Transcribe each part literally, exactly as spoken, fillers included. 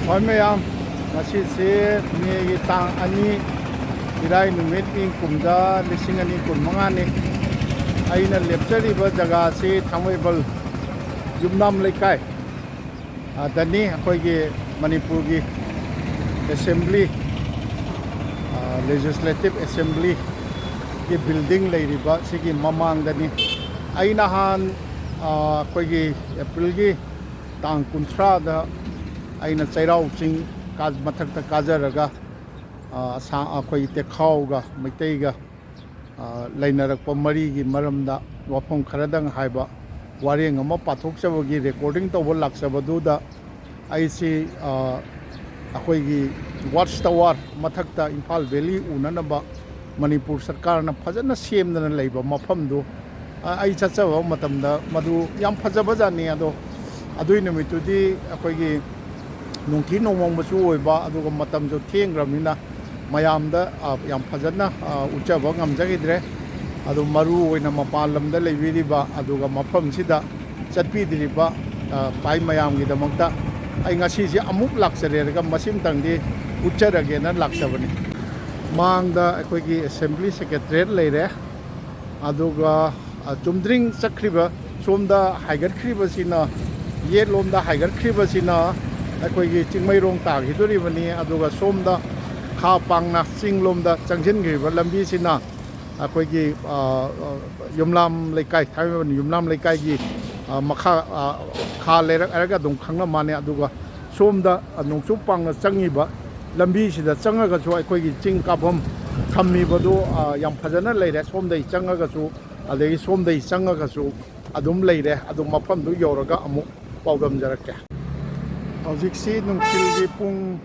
ꯍꯣꯏ ꯃꯌꯥꯝ, ꯉꯁꯤꯁꯦ ꯃꯦꯒꯤ ꯇꯥꯡ ꯑꯅꯤ, ꯏꯔꯥꯏ ꯅꯨꯃꯤꯠ, ꯏꯪ ꯀꯨꯝꯖꯥ ꯂꯤꯁꯤꯡ ꯑꯅꯤ ꯀꯨꯟꯃꯉꯥꯅꯤ꯫ ꯑꯩꯅ ꯂꯦꯞꯆꯔꯤꯕ ꯖꯒꯥꯁꯤ ꯊꯥꯡꯃꯩꯕꯟ ꯌꯨꯝꯅꯥꯝ ꯂꯩꯀꯥꯏ, ꯑ, ꯗꯅꯤ꯫ ꯑꯩꯈꯣꯏꯒꯤ ꯃꯅꯤꯄꯨꯔꯒꯤ ꯑꯦꯁꯦꯝꯕ꯭ꯂꯤ, ꯑ, ꯂꯦꯖꯤꯁꯂꯦꯇꯤꯚ ꯑꯦꯁꯦꯝꯕ꯭ꯂꯤꯒꯤ ꯕꯤꯜꯗꯤꯡ ꯂꯩꯔꯤꯕ ꯁꯤꯒꯤ ꯃꯃꯥꯡꯗꯅꯤ꯫ ꯑꯩ ꯅꯍꯥꯟ, ꯑ, ꯑꯩꯈꯣꯏꯒꯤ ꯑꯦꯄ꯭ꯔꯤꯜꯒꯤ ꯇꯥꯡ ꯀꯨꯟꯊ꯭ꯔꯥꯗ ꯑꯩꯅ ꯆꯩꯔꯥꯎ ꯆꯤꯡ ꯀꯥ-, ꯃꯊꯛꯇ ꯀꯥꯖꯔꯒ, ꯑ, ꯑꯁꯥ-, ꯑꯩꯈꯣꯏ ꯇꯦꯈꯥꯎꯒ ꯃꯩꯇꯩꯒ, ꯑ, ꯂꯩꯅꯔꯛꯄ ꯃꯔꯤꯒꯤ ꯃꯔꯝꯗ ꯋꯥꯐꯝ ꯈꯔꯗꯪ ꯍꯥꯏꯕ ꯋꯥꯔꯦꯡ ꯑꯃ ꯄꯥꯊꯣꯛꯆꯕꯒꯤ ꯔꯦꯀꯣꯔꯗꯤꯡ ꯇꯧꯕ ꯂꯥꯛꯆꯕꯗꯨꯗ, ꯑꯩꯁꯤ, ꯑ, ꯑꯩꯈꯣꯏꯒꯤ ꯋꯥꯠꯆ ꯇꯋꯥꯔ ꯃꯊꯛꯇ ꯏꯝꯐꯥꯜ ꯚꯦꯂꯤ ꯎꯅꯅꯕ ꯃꯅꯤꯄꯨꯔ ꯁꯔꯀꯥꯔꯅ ꯐꯖꯅ ꯁꯦꯝꯗꯅ ꯂꯩꯕ ꯃꯐꯝꯗꯨ, ꯑ, ꯑꯩ ꯆꯠꯆꯕ ꯃꯇꯝꯗ ꯃꯗꯨ ꯌꯥꯝ ꯐꯖꯕ ꯖꯥꯠꯅꯤ꯫ ꯑꯗꯣ ꯑꯗꯨꯏ ꯅꯨꯃꯤꯠꯇꯨꯗꯤ ꯑꯩꯈꯣꯏꯒꯤ ꯅꯨꯡꯊꯤ ꯅꯣꯡꯃꯪꯕꯁꯨ ꯑꯣꯏꯕ, ꯑꯗꯨꯒ ꯃꯇꯝꯁꯨ ꯊꯦꯡꯈ꯭ꯔꯕꯅꯤꯅ ꯃꯌꯥꯝꯗ, ꯑ, ꯌꯥꯝ ꯐꯖꯅ, ꯑ, ꯎꯠꯆꯕ ꯉꯝꯖꯈꯤꯗ꯭ꯔꯦ꯫ ꯑꯗꯨ ꯃꯔꯨ ꯑꯣꯏꯅ ꯃꯄꯥꯟ ꯂꯝꯗ ꯂꯩꯕꯤꯔꯤꯕ ꯑꯗꯨꯒ ꯃꯐꯝꯁꯤꯗ ꯆꯠꯄꯤꯗ꯭ꯔꯤꯕ, ꯑ, ꯚꯥꯏ ꯃꯌꯥꯝꯒꯤꯗꯃꯛꯇ ꯑꯩ ꯉꯁꯤꯁꯦ ꯑꯃꯨꯛ ꯂꯥꯛꯆꯔꯦꯔꯒ ꯃꯁꯤꯃꯇꯪꯗꯤ ꯎꯠꯆꯔꯒꯦꯅ ꯂꯥꯛꯆꯕꯅꯤ꯫ ꯃꯥꯡꯗ ꯑꯩꯈꯣꯏꯒꯤ ꯑꯦꯁꯦꯝꯕ꯭ꯂꯤ ꯁꯦꯀ꯭ꯔꯦꯇꯔꯤꯌꯦꯠ ꯂꯩꯔꯦ꯫ ꯑꯗꯨꯒ, ꯑ, ꯆꯨꯝꯗ꯭ꯔꯤꯡ ꯆꯠꯈ꯭ꯔꯤꯕ, ꯁꯣꯝꯗ ꯍꯥꯏꯒꯠꯈ꯭ꯔꯤꯕꯁꯤꯅ, ꯌꯦꯠꯂꯣꯝꯗ ꯍꯥꯏꯒꯠꯈ꯭ꯔꯤꯕꯁꯤꯅ ꯑꯩꯈꯣꯏꯒꯤ ꯆꯤꯡꯃꯩꯔꯣꯡ ꯇꯥꯈꯤꯗꯣꯔꯤꯕꯅꯤ꯫ ꯑꯗꯨꯒ ꯁꯣꯝꯗ ꯈꯥ ꯄꯥꯡꯅ ꯆꯤꯡꯂꯣꯝꯗ ꯆꯪꯁꯤꯟꯈ꯭ꯔꯤꯕ ꯂꯝꯕꯤꯁꯤꯅ ꯑꯩꯈꯣꯏꯒꯤ, ꯑ, ꯑ, ꯌꯨꯝꯂꯥꯝ ꯂꯩꯀꯥꯏ, ꯊꯥꯡꯃꯩꯕꯟ ꯌꯨꯝꯂꯥꯝ ꯂꯩꯀꯥꯏꯒꯤ, ꯑ, ꯃꯈꯥ, ꯑ, ꯈꯥ ꯂꯩꯔꯛ ꯍꯥꯏꯔꯒ ꯑꯗꯨꯝ ꯈꯪꯅ ꯃꯥꯟꯅꯩ꯫ ꯑꯗꯨꯒ ꯁꯣꯝꯗ, ꯑ, ꯅꯣꯡꯆꯨꯞ ꯄꯥꯡꯅ ꯆꯪꯉꯤꯕ ꯂꯝꯕꯤꯁꯤꯗ ꯆꯪꯉꯒꯁꯨ ꯑꯩꯈꯣꯏꯒꯤ ꯆꯤꯡ ꯀꯥꯐꯝ ꯊꯝꯃꯤꯕꯗꯨ, ꯑ, ꯌꯥꯝ ꯐꯖꯅ ꯂꯩꯔꯦ꯫ ꯁꯣꯝꯗꯒꯤ ꯆꯪꯉꯒꯁꯨ, ꯑꯗꯒꯤ ꯁꯣꯝꯗꯒꯤ ꯆꯪꯉꯒꯁꯨ ꯑꯗꯨꯝ ꯂꯩꯔꯦ꯫ ꯑꯗꯨ ꯃꯐꯝꯗꯨ ꯌꯧꯔꯒ ꯑꯃꯨꯛ ꯄꯥꯎꯗꯝꯖꯔꯛꯀꯦ꯫ ꯍꯧꯖꯤꯛꯁꯤ ꯅꯨꯡꯊꯤꯜꯒꯤ ꯄꯨꯡ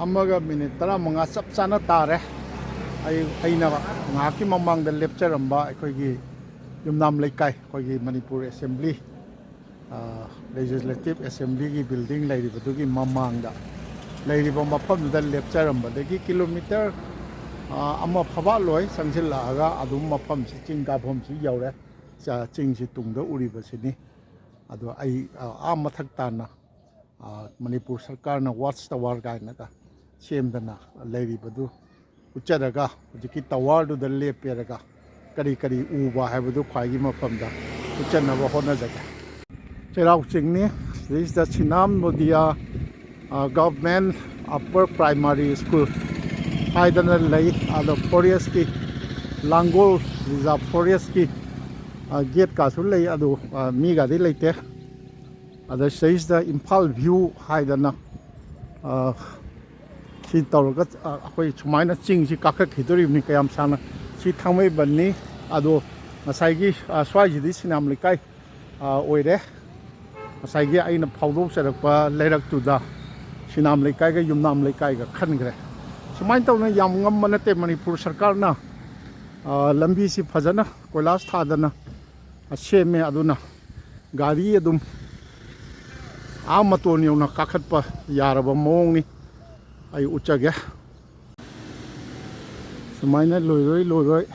ꯑꯃꯒ ꯃꯤꯅꯤꯠ ꯇꯔꯥꯃꯉꯥ ꯆꯞ ꯆꯥꯅ ꯇꯥꯔꯦ꯫ ꯑꯩ, ꯑꯩꯅ ꯉꯥꯏꯍꯥꯛꯀꯤ ꯃꯃꯥꯡꯗ ꯂꯦꯞꯆꯔꯝꯕ ꯑꯩꯈꯣꯏꯒꯤ ꯌꯨꯝꯅꯥꯝ ꯂꯩꯀꯥꯏ, ꯑꯩꯈꯣꯏꯒꯤ ꯃꯅꯤꯄꯨꯔ ꯑꯦꯁꯦꯝꯕ꯭ꯂꯤ, ꯑ, ꯂꯦꯖꯤꯁꯂꯦꯇꯤꯚ ꯑꯦꯁꯦꯝꯕ꯭ꯂꯤꯒꯤ ꯕꯤꯜꯗꯤꯡ ꯂꯩꯔꯤꯕꯗꯨꯒꯤ ꯃꯃꯥꯡꯗ ꯂꯩꯔꯤꯕ ꯃꯐꯝꯗꯨꯗ ꯂꯦꯞꯆꯔꯝꯕꯗꯒꯤ ꯀꯤꯂꯣꯃꯤꯇꯔ, ꯑ, ꯑꯃ ꯐꯕꯥꯠꯂꯣꯏ ꯆꯪꯁꯤꯜꯂꯛꯑꯒ ꯑꯗꯨꯝ ꯃꯐꯝꯁꯤ ꯆꯤꯡ ꯀꯥꯐꯝꯁꯤ ꯌꯧꯔꯦ꯫ ꯆ-, ꯆꯤꯡꯁꯤ ꯇꯨꯡꯗ ꯎꯔꯤꯕꯁꯤꯅꯤ꯫ ꯑꯗꯣ ꯑꯩ, ꯑ, ꯑꯥ ꯃꯊꯛ ꯇꯥꯟꯅ, ꯑ, ꯃꯅꯤꯄꯨꯔ ꯁꯔꯀꯥꯔꯅ ꯋꯥꯆ ꯇꯋꯥꯔ ꯀꯥꯏꯅꯒ ꯁꯦꯝꯗꯅ ꯂꯩꯔꯤꯕꯗꯨ ꯎꯠꯆꯔꯒ, ꯍꯧꯖꯤꯛꯀꯤ ꯇꯋꯥꯔꯗꯨꯗ ꯂꯦꯞꯄꯦꯔꯒ ꯀꯔꯤ ꯀꯔꯤ ꯎꯕ ꯍꯥꯏꯕꯗꯨ ꯈ꯭ꯋꯥꯏꯒꯤ ꯃꯐꯝꯗ ꯎꯠꯆꯅꯕ ꯍꯣꯠꯅꯖꯒꯦ꯫ ꯆꯩꯔꯥꯎ ꯆꯤꯡꯅꯤ꯫ ꯁꯤꯗꯩꯁꯤꯗ ꯁꯤꯅꯥꯝ ꯅꯣꯗꯤꯌꯥ, ꯑ, Government Upper Primary School ꯍꯥꯏꯗꯅ ꯂꯩ꯫ ꯑꯗꯣ ꯐꯣꯔꯦꯁꯀꯤ, ꯂꯥꯡꯒꯣꯜ ꯔꯤꯖꯥꯔꯚ ꯐꯣꯔꯦꯁꯀꯤ, ꯑ, ꯒꯦꯠꯀꯥꯁꯨ ꯂꯩ꯫ ꯑꯗꯨ, ꯑ, ꯃꯤꯒꯗꯤ ꯂꯩꯇꯦ꯫ ꯑꯗ ꯁꯤꯗꯩꯁꯤꯗ ꯏꯝꯐꯥꯜ ꯚ꯭ꯌꯨ ꯍꯥꯏꯗꯅ, ꯑ, ꯁꯤ ꯇꯧꯔꯒ, ꯑ, ꯑꯩꯈꯣꯏ ꯁꯨꯃꯥꯏꯅ ꯆꯤꯡꯁꯤ ꯀꯥꯈꯠꯈꯤꯗꯣꯔꯤꯕꯅꯤ꯫ ꯀꯌꯥꯝ ꯁꯥꯡꯅ? ꯁꯤ ꯊꯥꯡꯃꯩꯕꯟꯅꯤ꯫ ꯑꯗꯣ ꯉꯁꯥꯏꯒꯤ, ꯑ, ꯁ꯭ꯋꯥꯏꯁꯤꯗꯤ ꯁꯤꯅꯥꯝ ꯂꯩꯀꯥꯏ, ꯑ, ꯑꯣꯏꯔꯦ꯫ ꯉꯁꯥꯏꯒꯤ ꯑꯩꯅ ꯐꯥꯎꯗꯣꯛꯆꯔꯛꯄ ꯂꯩꯔꯛꯇꯨꯗ ꯁꯤꯅꯥꯝ ꯂꯩꯀꯥꯏꯒ ꯌꯨꯝꯅꯥꯝ ꯂꯩꯀꯥꯏꯒ ꯈꯟꯈ꯭ꯔꯦ꯫ ꯁꯨꯃꯥꯏꯅ ꯇꯧꯅ ꯌꯥꯝ ꯉꯝꯕ ꯅꯠꯇꯦ ꯃꯅꯤꯄꯨꯔ ꯁꯔꯀꯥꯔꯅ, ꯑ, ꯂꯝꯕꯤꯁꯤ ꯐꯖꯅ ꯀꯣꯏꯂꯥꯁ ꯊꯥꯗꯅ, ꯑ, ꯁꯦꯝꯃꯦ꯫ ꯑꯗꯨꯅ ꯒꯥꯔꯤ ꯑꯗꯨꯝ ꯑꯥ ꯃꯇꯣꯟ ꯌꯧꯅ ꯀꯥꯈꯠꯄ ꯌꯥꯔꯕ ꯃꯑꯣꯡꯅꯤ꯫ ꯑꯩ ꯎꯠꯆꯒꯦ꯫ ꯁꯨꯃꯥꯏꯅ ꯂꯣꯏꯔꯣꯏ ꯂꯣꯏꯔꯣꯏ,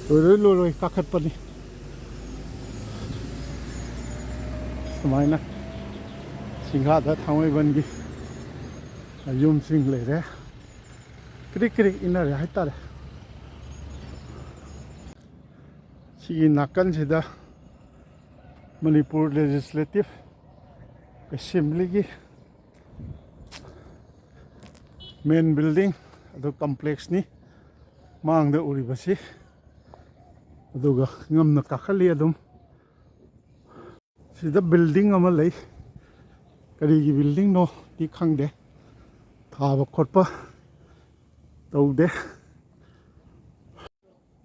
ꯂꯣꯏꯔꯣꯏ ꯂꯣꯏꯔꯣꯏ ꯀꯥꯈꯠꯄꯅꯤ꯫ ꯁꯨꯃꯥꯏꯅ ꯆꯤꯡꯈꯥꯗ ꯊꯥꯡꯃꯩꯕꯟꯒꯤ ꯌꯨꯝꯁꯤꯡ ꯂꯩꯔꯦ꯫ ꯀ꯭ꯔꯤꯛ ꯀ꯭ꯔꯤꯛ ꯏꯟꯅꯔꯦ ꯍꯥꯏꯇꯥꯔꯦ꯫ ꯁꯤꯒꯤ ꯅꯥꯀꯟꯁꯤꯗ ꯃꯅꯤꯄꯨꯔ ꯂꯦꯖꯤꯁꯂꯦꯇꯤꯚ ꯑꯦꯁꯦꯝꯕ꯭ꯂꯤꯒꯤ ꯃꯦꯟ ꯕꯤꯜꯗꯤꯡ, ꯑꯗꯨ ꯀꯝꯄ꯭ꯂꯦꯛꯁꯅꯤ ꯃꯥꯡꯗ ꯎꯔꯤꯕꯁꯤ꯫ ꯑꯗꯨꯒ ꯉꯝꯅ ꯀꯥꯈꯠꯂꯤ ꯑꯗꯨꯝ꯫ ꯁꯤꯗ ꯕꯤꯜꯗꯤꯡ ꯑꯃ ꯂꯩ꯫ ꯀꯔꯤꯒꯤ ꯕꯤꯜꯗꯤꯡꯅꯣꯗꯤ ꯈꯪꯗꯦ꯫ ꯊꯥꯕ ꯈꯣꯠꯄ ꯇꯧꯗꯦ꯫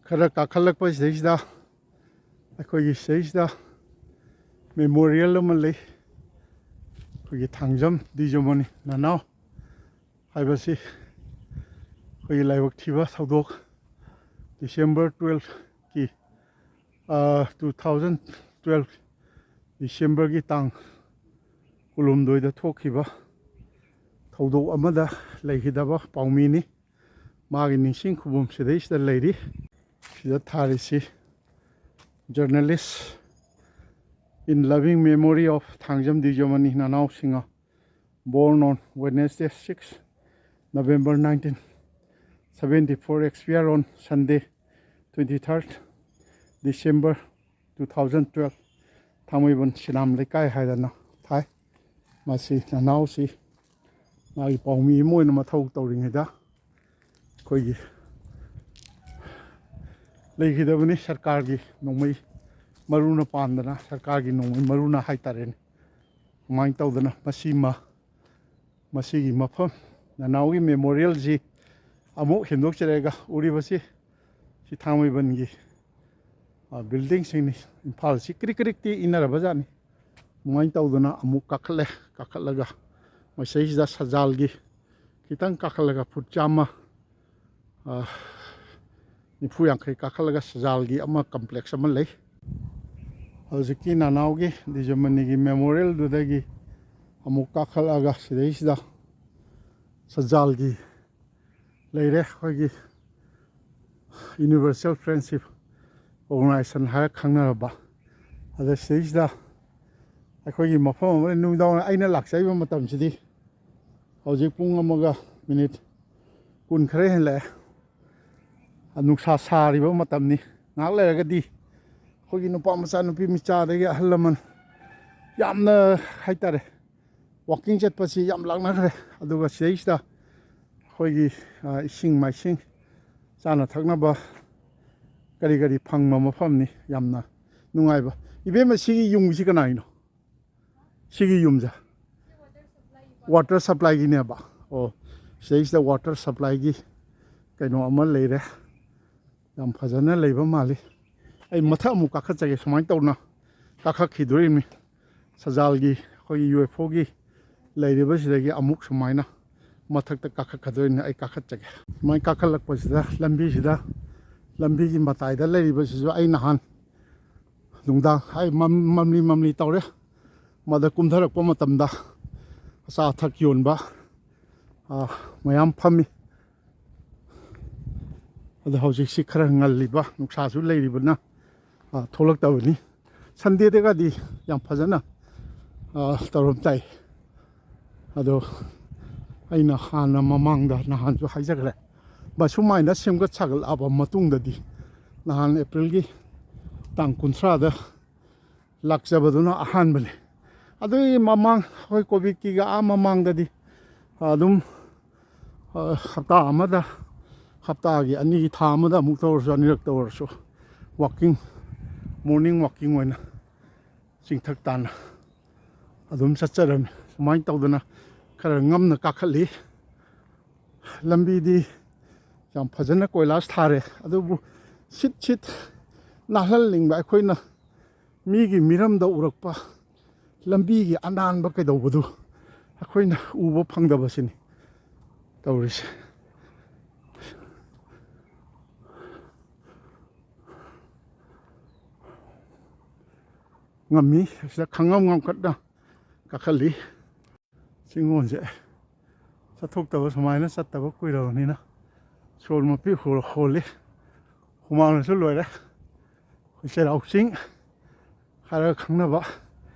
ꯈꯔ ꯀꯥꯈꯠꯂꯛꯄ ꯁꯤꯗꯩꯁꯤꯗ ꯑꯩꯈꯣꯏꯒꯤ ꯁꯤꯗꯩꯁꯤꯗ ꯃꯦꯃꯣꯔꯤꯌꯦꯜ ꯑꯃ ꯂꯩ꯫ ꯑꯩꯈꯣꯏꯒꯤ ꯊꯥꯡꯖꯝ ꯗꯤ ꯖꯨꯃꯣꯅꯤ ꯅꯅꯥꯎ ꯍꯥꯏꯕꯁꯤ ꯑꯩꯈꯣꯏꯒꯤ ꯂꯥꯏꯕꯛ ꯊꯤꯕ ꯊꯧꯗꯣꯛ ꯗꯤꯁꯦꯝꯕꯔ ꯇꯨꯌꯦꯜꯐꯀꯤ, ꯑ, ꯇꯨ ꯊꯥꯎꯖꯟ ꯇꯨꯌꯦꯜꯐ ꯗꯤꯁꯦꯝꯕꯔꯒꯤ ꯇꯥꯡ ꯀꯨꯟꯍꯨꯝꯗꯣꯏꯗ ꯊꯣꯛꯈꯤꯕ ꯊꯧꯗꯣꯛ ꯑꯃꯗ ꯂꯩꯈꯤꯗꯕ ꯄꯥꯎꯃꯤꯅꯤ꯫ ꯃꯥꯒꯤ ꯅꯤꯡꯁꯤꯡ ꯈꯨꯕꯝ ꯁꯤꯗꯩꯁꯤꯗ ꯂꯩꯔꯤ꯫ ꯁꯤꯗ ꯊꯥꯔꯤꯁꯤ, "Journalist in loving memory of Thangjam ꯗꯤꯖꯃꯅꯤ ꯅꯅꯥꯎ Singh, born on Wednesday, six November nineteen seventy-four, expire on Sunday, twenty-third December two thousand twelve, ꯊꯥꯡꯃꯩꯕꯟ ꯁꯤꯅꯥꯝ ꯂꯩꯀꯥꯏ" ꯍꯥꯏꯗꯅ ꯊꯥꯏ꯫ ꯃꯁꯤ ꯅꯅꯥꯎꯁꯤ ꯃꯥꯒꯤ ꯄꯥꯎꯃꯤ ꯑꯃ ꯑꯣꯏꯅ ꯃꯊꯧ ꯇꯧꯔꯤꯉꯩꯗ ꯑꯩꯈꯣꯏꯒꯤ ꯂꯩꯈꯤꯗꯕꯅꯤ꯫ ꯁꯔꯀꯥꯔꯒꯤ ꯅꯣꯡꯃꯩ ꯃꯔꯨꯅ ꯄꯥꯟꯗꯅ, ꯁꯔꯀꯥꯔꯒꯤ ꯅꯣꯡꯃꯩ ꯃꯔꯨꯅ ꯍꯥꯏꯇꯥꯔꯦꯅꯦ, ꯑꯗꯨꯃꯥꯏꯅ ꯇꯧꯗꯅ ꯃꯁꯤꯃ, ꯃꯁꯤꯒꯤ ꯃꯐꯝ ꯅꯅꯥꯎꯒꯤ ꯃꯦꯃꯣꯔꯤꯌꯦꯜꯁꯤ ꯑꯃꯨꯛ ꯍꯦꯟꯗꯣꯛꯆꯔꯦꯒ ꯎꯔꯤꯕꯁꯤ, ꯁꯤ ꯊꯥꯡꯃꯩꯕꯟꯒꯤ, ꯑ, ꯕꯤꯜꯗꯤꯡꯁꯤꯡꯅꯤ꯫ ꯏꯝꯐꯥꯜꯁꯤ ꯀ꯭ꯔꯤꯛ ꯀ꯭ꯔꯤꯛꯇꯤ ꯏꯟꯅꯔꯕ ꯖꯥꯠꯅꯤ꯫ ꯑꯗꯨꯃꯥꯏꯅ ꯇꯧꯗꯅ ꯑꯃꯨꯛ ꯀꯥꯈꯠꯂꯦ꯫ ꯀꯥꯈꯠꯂꯒ ꯃꯁꯤꯗꯩꯁꯤꯗ ꯁꯖꯥꯜꯒꯤ ꯈꯤꯇꯪ ꯀꯥꯈꯠꯂꯒ ꯐꯨꯠ ꯆꯥꯝꯃ, ꯑ, ꯅꯤꯐꯨ ꯌꯥꯡꯈꯩ ꯀꯥꯈꯠꯂꯒ ꯁꯖꯥꯜꯒꯤ ꯑꯃ ꯀꯝꯄ꯭ꯂꯦꯛꯁ ꯑꯃ ꯂꯩ꯫ ꯍꯧꯖꯤꯛꯀꯤ ꯅꯅꯥꯎꯒꯤ ꯗꯤꯖꯃꯅꯤꯒꯤ ꯃꯦꯃꯣꯔꯤꯌꯦꯜꯗꯨꯗꯒꯤ ꯑꯃꯨꯛ ꯀꯥꯈꯠꯂꯒ ꯁꯤꯗꯩꯁꯤꯗ ꯁꯖꯥꯜꯒꯤ ꯂꯩꯔꯦ꯫ ꯑꯩꯈꯣꯏꯒꯤ ꯌꯨꯅꯤꯚꯔꯁꯦꯜ ꯐ꯭ꯔꯦꯟꯁꯤꯞ ꯑꯣꯔꯒꯅꯥꯏꯖꯦꯁꯟ ꯍꯥꯏꯔ ꯈꯪꯅꯔꯕ꯫ ꯑꯗ ꯁꯤꯗꯩꯁꯤꯗ ꯑꯩꯈꯣꯏꯒꯤ ꯃꯐꯝ ꯑꯃꯗ ꯅꯨꯃꯤꯗꯥꯡ ꯋꯥꯏꯔꯝ ꯑꯩꯅ ꯂꯥꯛꯆꯔꯤꯕ ꯃꯇꯝꯁꯤꯗꯤ ꯍꯧꯖꯤꯛ ꯄꯨꯡ ꯑꯃꯒ ꯃꯤꯅꯤꯠ ꯀꯨꯟ ꯈꯔ ꯍꯦꯜꯂꯛꯑꯦ꯫ ꯅꯨꯡꯁꯥ ꯁꯥꯔꯤꯕ ꯃꯇꯝꯅꯤ꯫ ꯉꯥꯏꯍꯥꯛ ꯂꯩꯔꯒꯗꯤ ꯑꯩꯈꯣꯏꯒꯤ ꯅꯨꯄꯥ ꯃꯆꯥ, ꯅꯨꯄꯤ ꯃꯆꯥ, ꯑꯗꯒꯤ ꯑꯍꯜ ꯂꯃꯟ ꯌꯥꯝꯅ ꯍꯥꯏꯇꯥꯔꯦ, ꯋꯥꯛꯀꯤꯡ ꯆꯠꯄꯁꯤ ꯌꯥꯝ ꯂꯥꯛꯅꯈ꯭ꯔꯦ꯫ ꯑꯗꯨꯒ ꯁꯤꯗꯩꯁꯤꯗ ꯑꯩꯈꯣꯏꯒꯤ, ꯑ, ꯏꯁꯤꯡ ꯃꯥꯏꯁꯤꯡ, ꯆꯥꯅ ꯊꯛꯅꯕ ꯀꯔꯤ ꯀꯔꯤ ꯐꯪꯕ ꯃꯐꯝꯅꯤ꯫ ꯌꯥꯝꯅ ꯅꯨꯡꯉꯥꯏꯕ꯫ ꯏꯕꯦꯝꯃ, ꯁꯤꯒꯤ ꯌꯨꯝꯁꯤ ꯀꯅꯥꯒꯤꯅꯣ? ꯁꯤꯒꯤ ꯌꯨꯝꯁꯦ ꯋꯥꯇꯔ ꯁꯄ꯭ꯂꯥꯏꯒꯤꯅꯦꯕ꯫ ꯑꯣ, ꯁꯤꯗꯩꯁꯤꯗ ꯋꯥꯇꯔ ꯁꯄ꯭ꯂꯥꯏꯒꯤ ꯀꯩꯅꯣ ꯑꯃ ꯂꯩꯔꯦ꯫ ꯌꯥꯝ ꯐꯖꯅ ꯂꯩꯕ ꯃꯥꯜꯂꯤ꯫ ꯑꯩ ꯃꯊꯛ ꯑꯃꯨꯛ ꯀꯥꯈꯠꯆꯒꯦ꯫ ꯁꯨꯃꯥꯏꯅ ꯇꯧꯅ ꯀꯥꯈꯠꯈꯤꯗꯣꯔꯤꯕꯅꯤ꯫ ꯁꯖꯥꯜꯒꯤ ꯑꯩꯈꯣꯏꯒꯤ ꯌꯨ ꯑꯦꯐ ꯑꯣꯒꯤ ꯂꯩꯔꯤꯕꯁꯤꯗꯒꯤ ꯑꯃꯨꯛ ꯁꯨꯃꯥꯏꯅ ꯃꯊꯛꯇ ꯀꯥꯈꯠꯀꯗꯣꯏꯅꯤ꯫ ꯑꯩ ꯀꯥꯈꯠꯆꯒꯦ꯫ ꯁꯨꯃꯥꯏꯅ ꯀꯥꯈꯠꯂꯛꯄꯁꯤꯗ ꯂꯝꯕꯤꯁꯤꯗ, ꯂꯝꯕꯤꯒꯤ ꯃꯇꯥꯏꯗ ꯂꯩꯔꯤꯕꯁꯤꯁꯨ ꯑꯩ ꯅꯍꯥꯟ ꯅꯨꯡꯗꯥꯡ ꯑꯩ ꯃꯝ-, ꯃꯝꯂꯤ ꯃꯝꯂꯤ ꯇꯧꯔꯦ꯫ ꯃꯗ ꯀꯨꯝꯊꯔꯛꯄ ꯃꯇꯝꯗ ꯑꯆꯥ ꯑꯊꯛ ꯌꯣꯟꯕ ꯑ, ꯃꯌꯥꯝ ꯐꯝꯃꯤ꯫ ꯑꯗꯣ ꯍꯧꯖꯤꯛꯁꯤ ꯈꯔ ꯉꯜꯂꯤꯕ, ꯅꯨꯡꯁꯥꯁꯨ ꯂꯩꯔꯤꯕꯅ, ꯑ, ꯊꯣꯛꯂꯛꯇꯕꯅꯤ꯫ ꯁꯟꯗꯦꯗꯒꯗꯤ ꯌꯥꯝ ꯐꯖꯅ, ꯑ, ꯇꯧꯔꯝ ꯇꯥꯏ꯫ ꯑꯗꯣ ꯑꯩꯅ ꯍꯥꯟꯅ ꯃꯃꯥꯡꯗ ꯅꯍꯥꯟꯁꯨ ꯍꯥꯏꯖꯈ꯭ꯔꯦ, ꯃꯁꯨꯃꯥꯏꯅ ꯁꯦꯝꯒꯠ ꯁꯥꯒꯠꯂꯛꯑꯕ ꯃꯇꯨꯡꯗꯗꯤ, ꯅꯍꯥꯟ ꯑꯦꯄ꯭ꯔꯤꯜꯒꯤ ꯇꯥꯡ ꯀꯨꯟꯊ꯭ꯔꯥꯗ ꯂꯥꯛꯆꯕꯗꯨꯅ ꯑꯍꯥꯟꯕꯅꯤ꯫ ꯑꯗꯨꯒꯤ ꯃꯃꯥꯡ ꯑꯩꯈꯣꯏ ꯀꯣꯚꯤꯗꯀꯤꯒ ꯑꯥ ꯃꯃꯥꯡꯗꯗꯤ ꯑꯗꯨꯝ, ꯑ, ꯍꯞꯇꯥ ꯑꯃꯗ, ꯍꯞꯇꯥꯒꯤ ꯑꯅꯤꯒꯤ, ꯊꯥ ꯑꯃꯗ ꯑꯃꯨꯛꯇ ꯑꯣꯏꯔꯁꯨ, ꯑꯅꯤꯔꯛꯇ ꯑꯣꯏꯔꯁꯨ walking, morning walking ꯑꯣꯏꯅ ꯆꯤꯡꯊꯛ ꯇꯥꯟꯅ ꯑꯗꯨꯝ ꯆꯠꯆꯔꯝꯃꯤ꯫ ꯁꯨꯃꯥꯏꯅ ꯇꯧꯗꯅ ꯈꯔ ꯉꯝꯅ ꯀꯥꯈꯠꯂꯤ꯫ ꯂꯝꯕꯤꯗꯤ ꯌꯥꯝ ꯐꯖꯅ ꯀꯣꯏꯂꯥꯁ ꯊꯥꯔꯦ, ꯑꯗꯨꯕꯨ ꯁꯤꯠ ꯁꯤꯠ ꯅꯥꯜꯍꯟꯅꯤꯡꯕ ꯑꯩꯈꯣꯏꯅ ꯃꯤꯒꯤ ꯃꯤꯔꯝꯗ ꯎꯔꯛꯄ ꯂꯝꯕꯤꯒꯤ ꯑꯅꯥꯟꯕ ꯀꯩꯗꯧꯕꯗꯨ ꯑꯩꯈꯣꯏꯅ ꯎꯕ ꯐꯪꯗꯕꯁꯤꯅꯤ ꯇꯧꯔꯤꯁꯦ꯫ ꯉꯝꯃꯤ꯫ ꯑꯁꯤꯗ ꯈꯪꯉꯝ ꯉꯝꯈꯠꯅ ꯀꯥꯈꯠꯂꯤ꯫ ꯆꯤꯡꯉꯣꯟꯁꯦ ꯆꯠꯊꯣꯛꯇꯕ, ꯁꯨꯃꯥꯏꯅ ꯆꯠꯇꯕ ꯀꯨꯏꯔꯕꯅꯤꯅ ꯁꯣꯔ ꯃꯄꯤ ꯍꯣ-, ꯍꯣꯜꯂꯤ꯫ ꯍꯨꯃꯥꯡꯅꯁꯨ ꯂꯣꯏꯔꯦ꯫ ꯑꯩꯈꯣꯏ ꯆꯩꯔꯥꯎ ꯆꯤꯡ ꯍꯥꯏꯔꯒ ꯈꯪꯅꯕ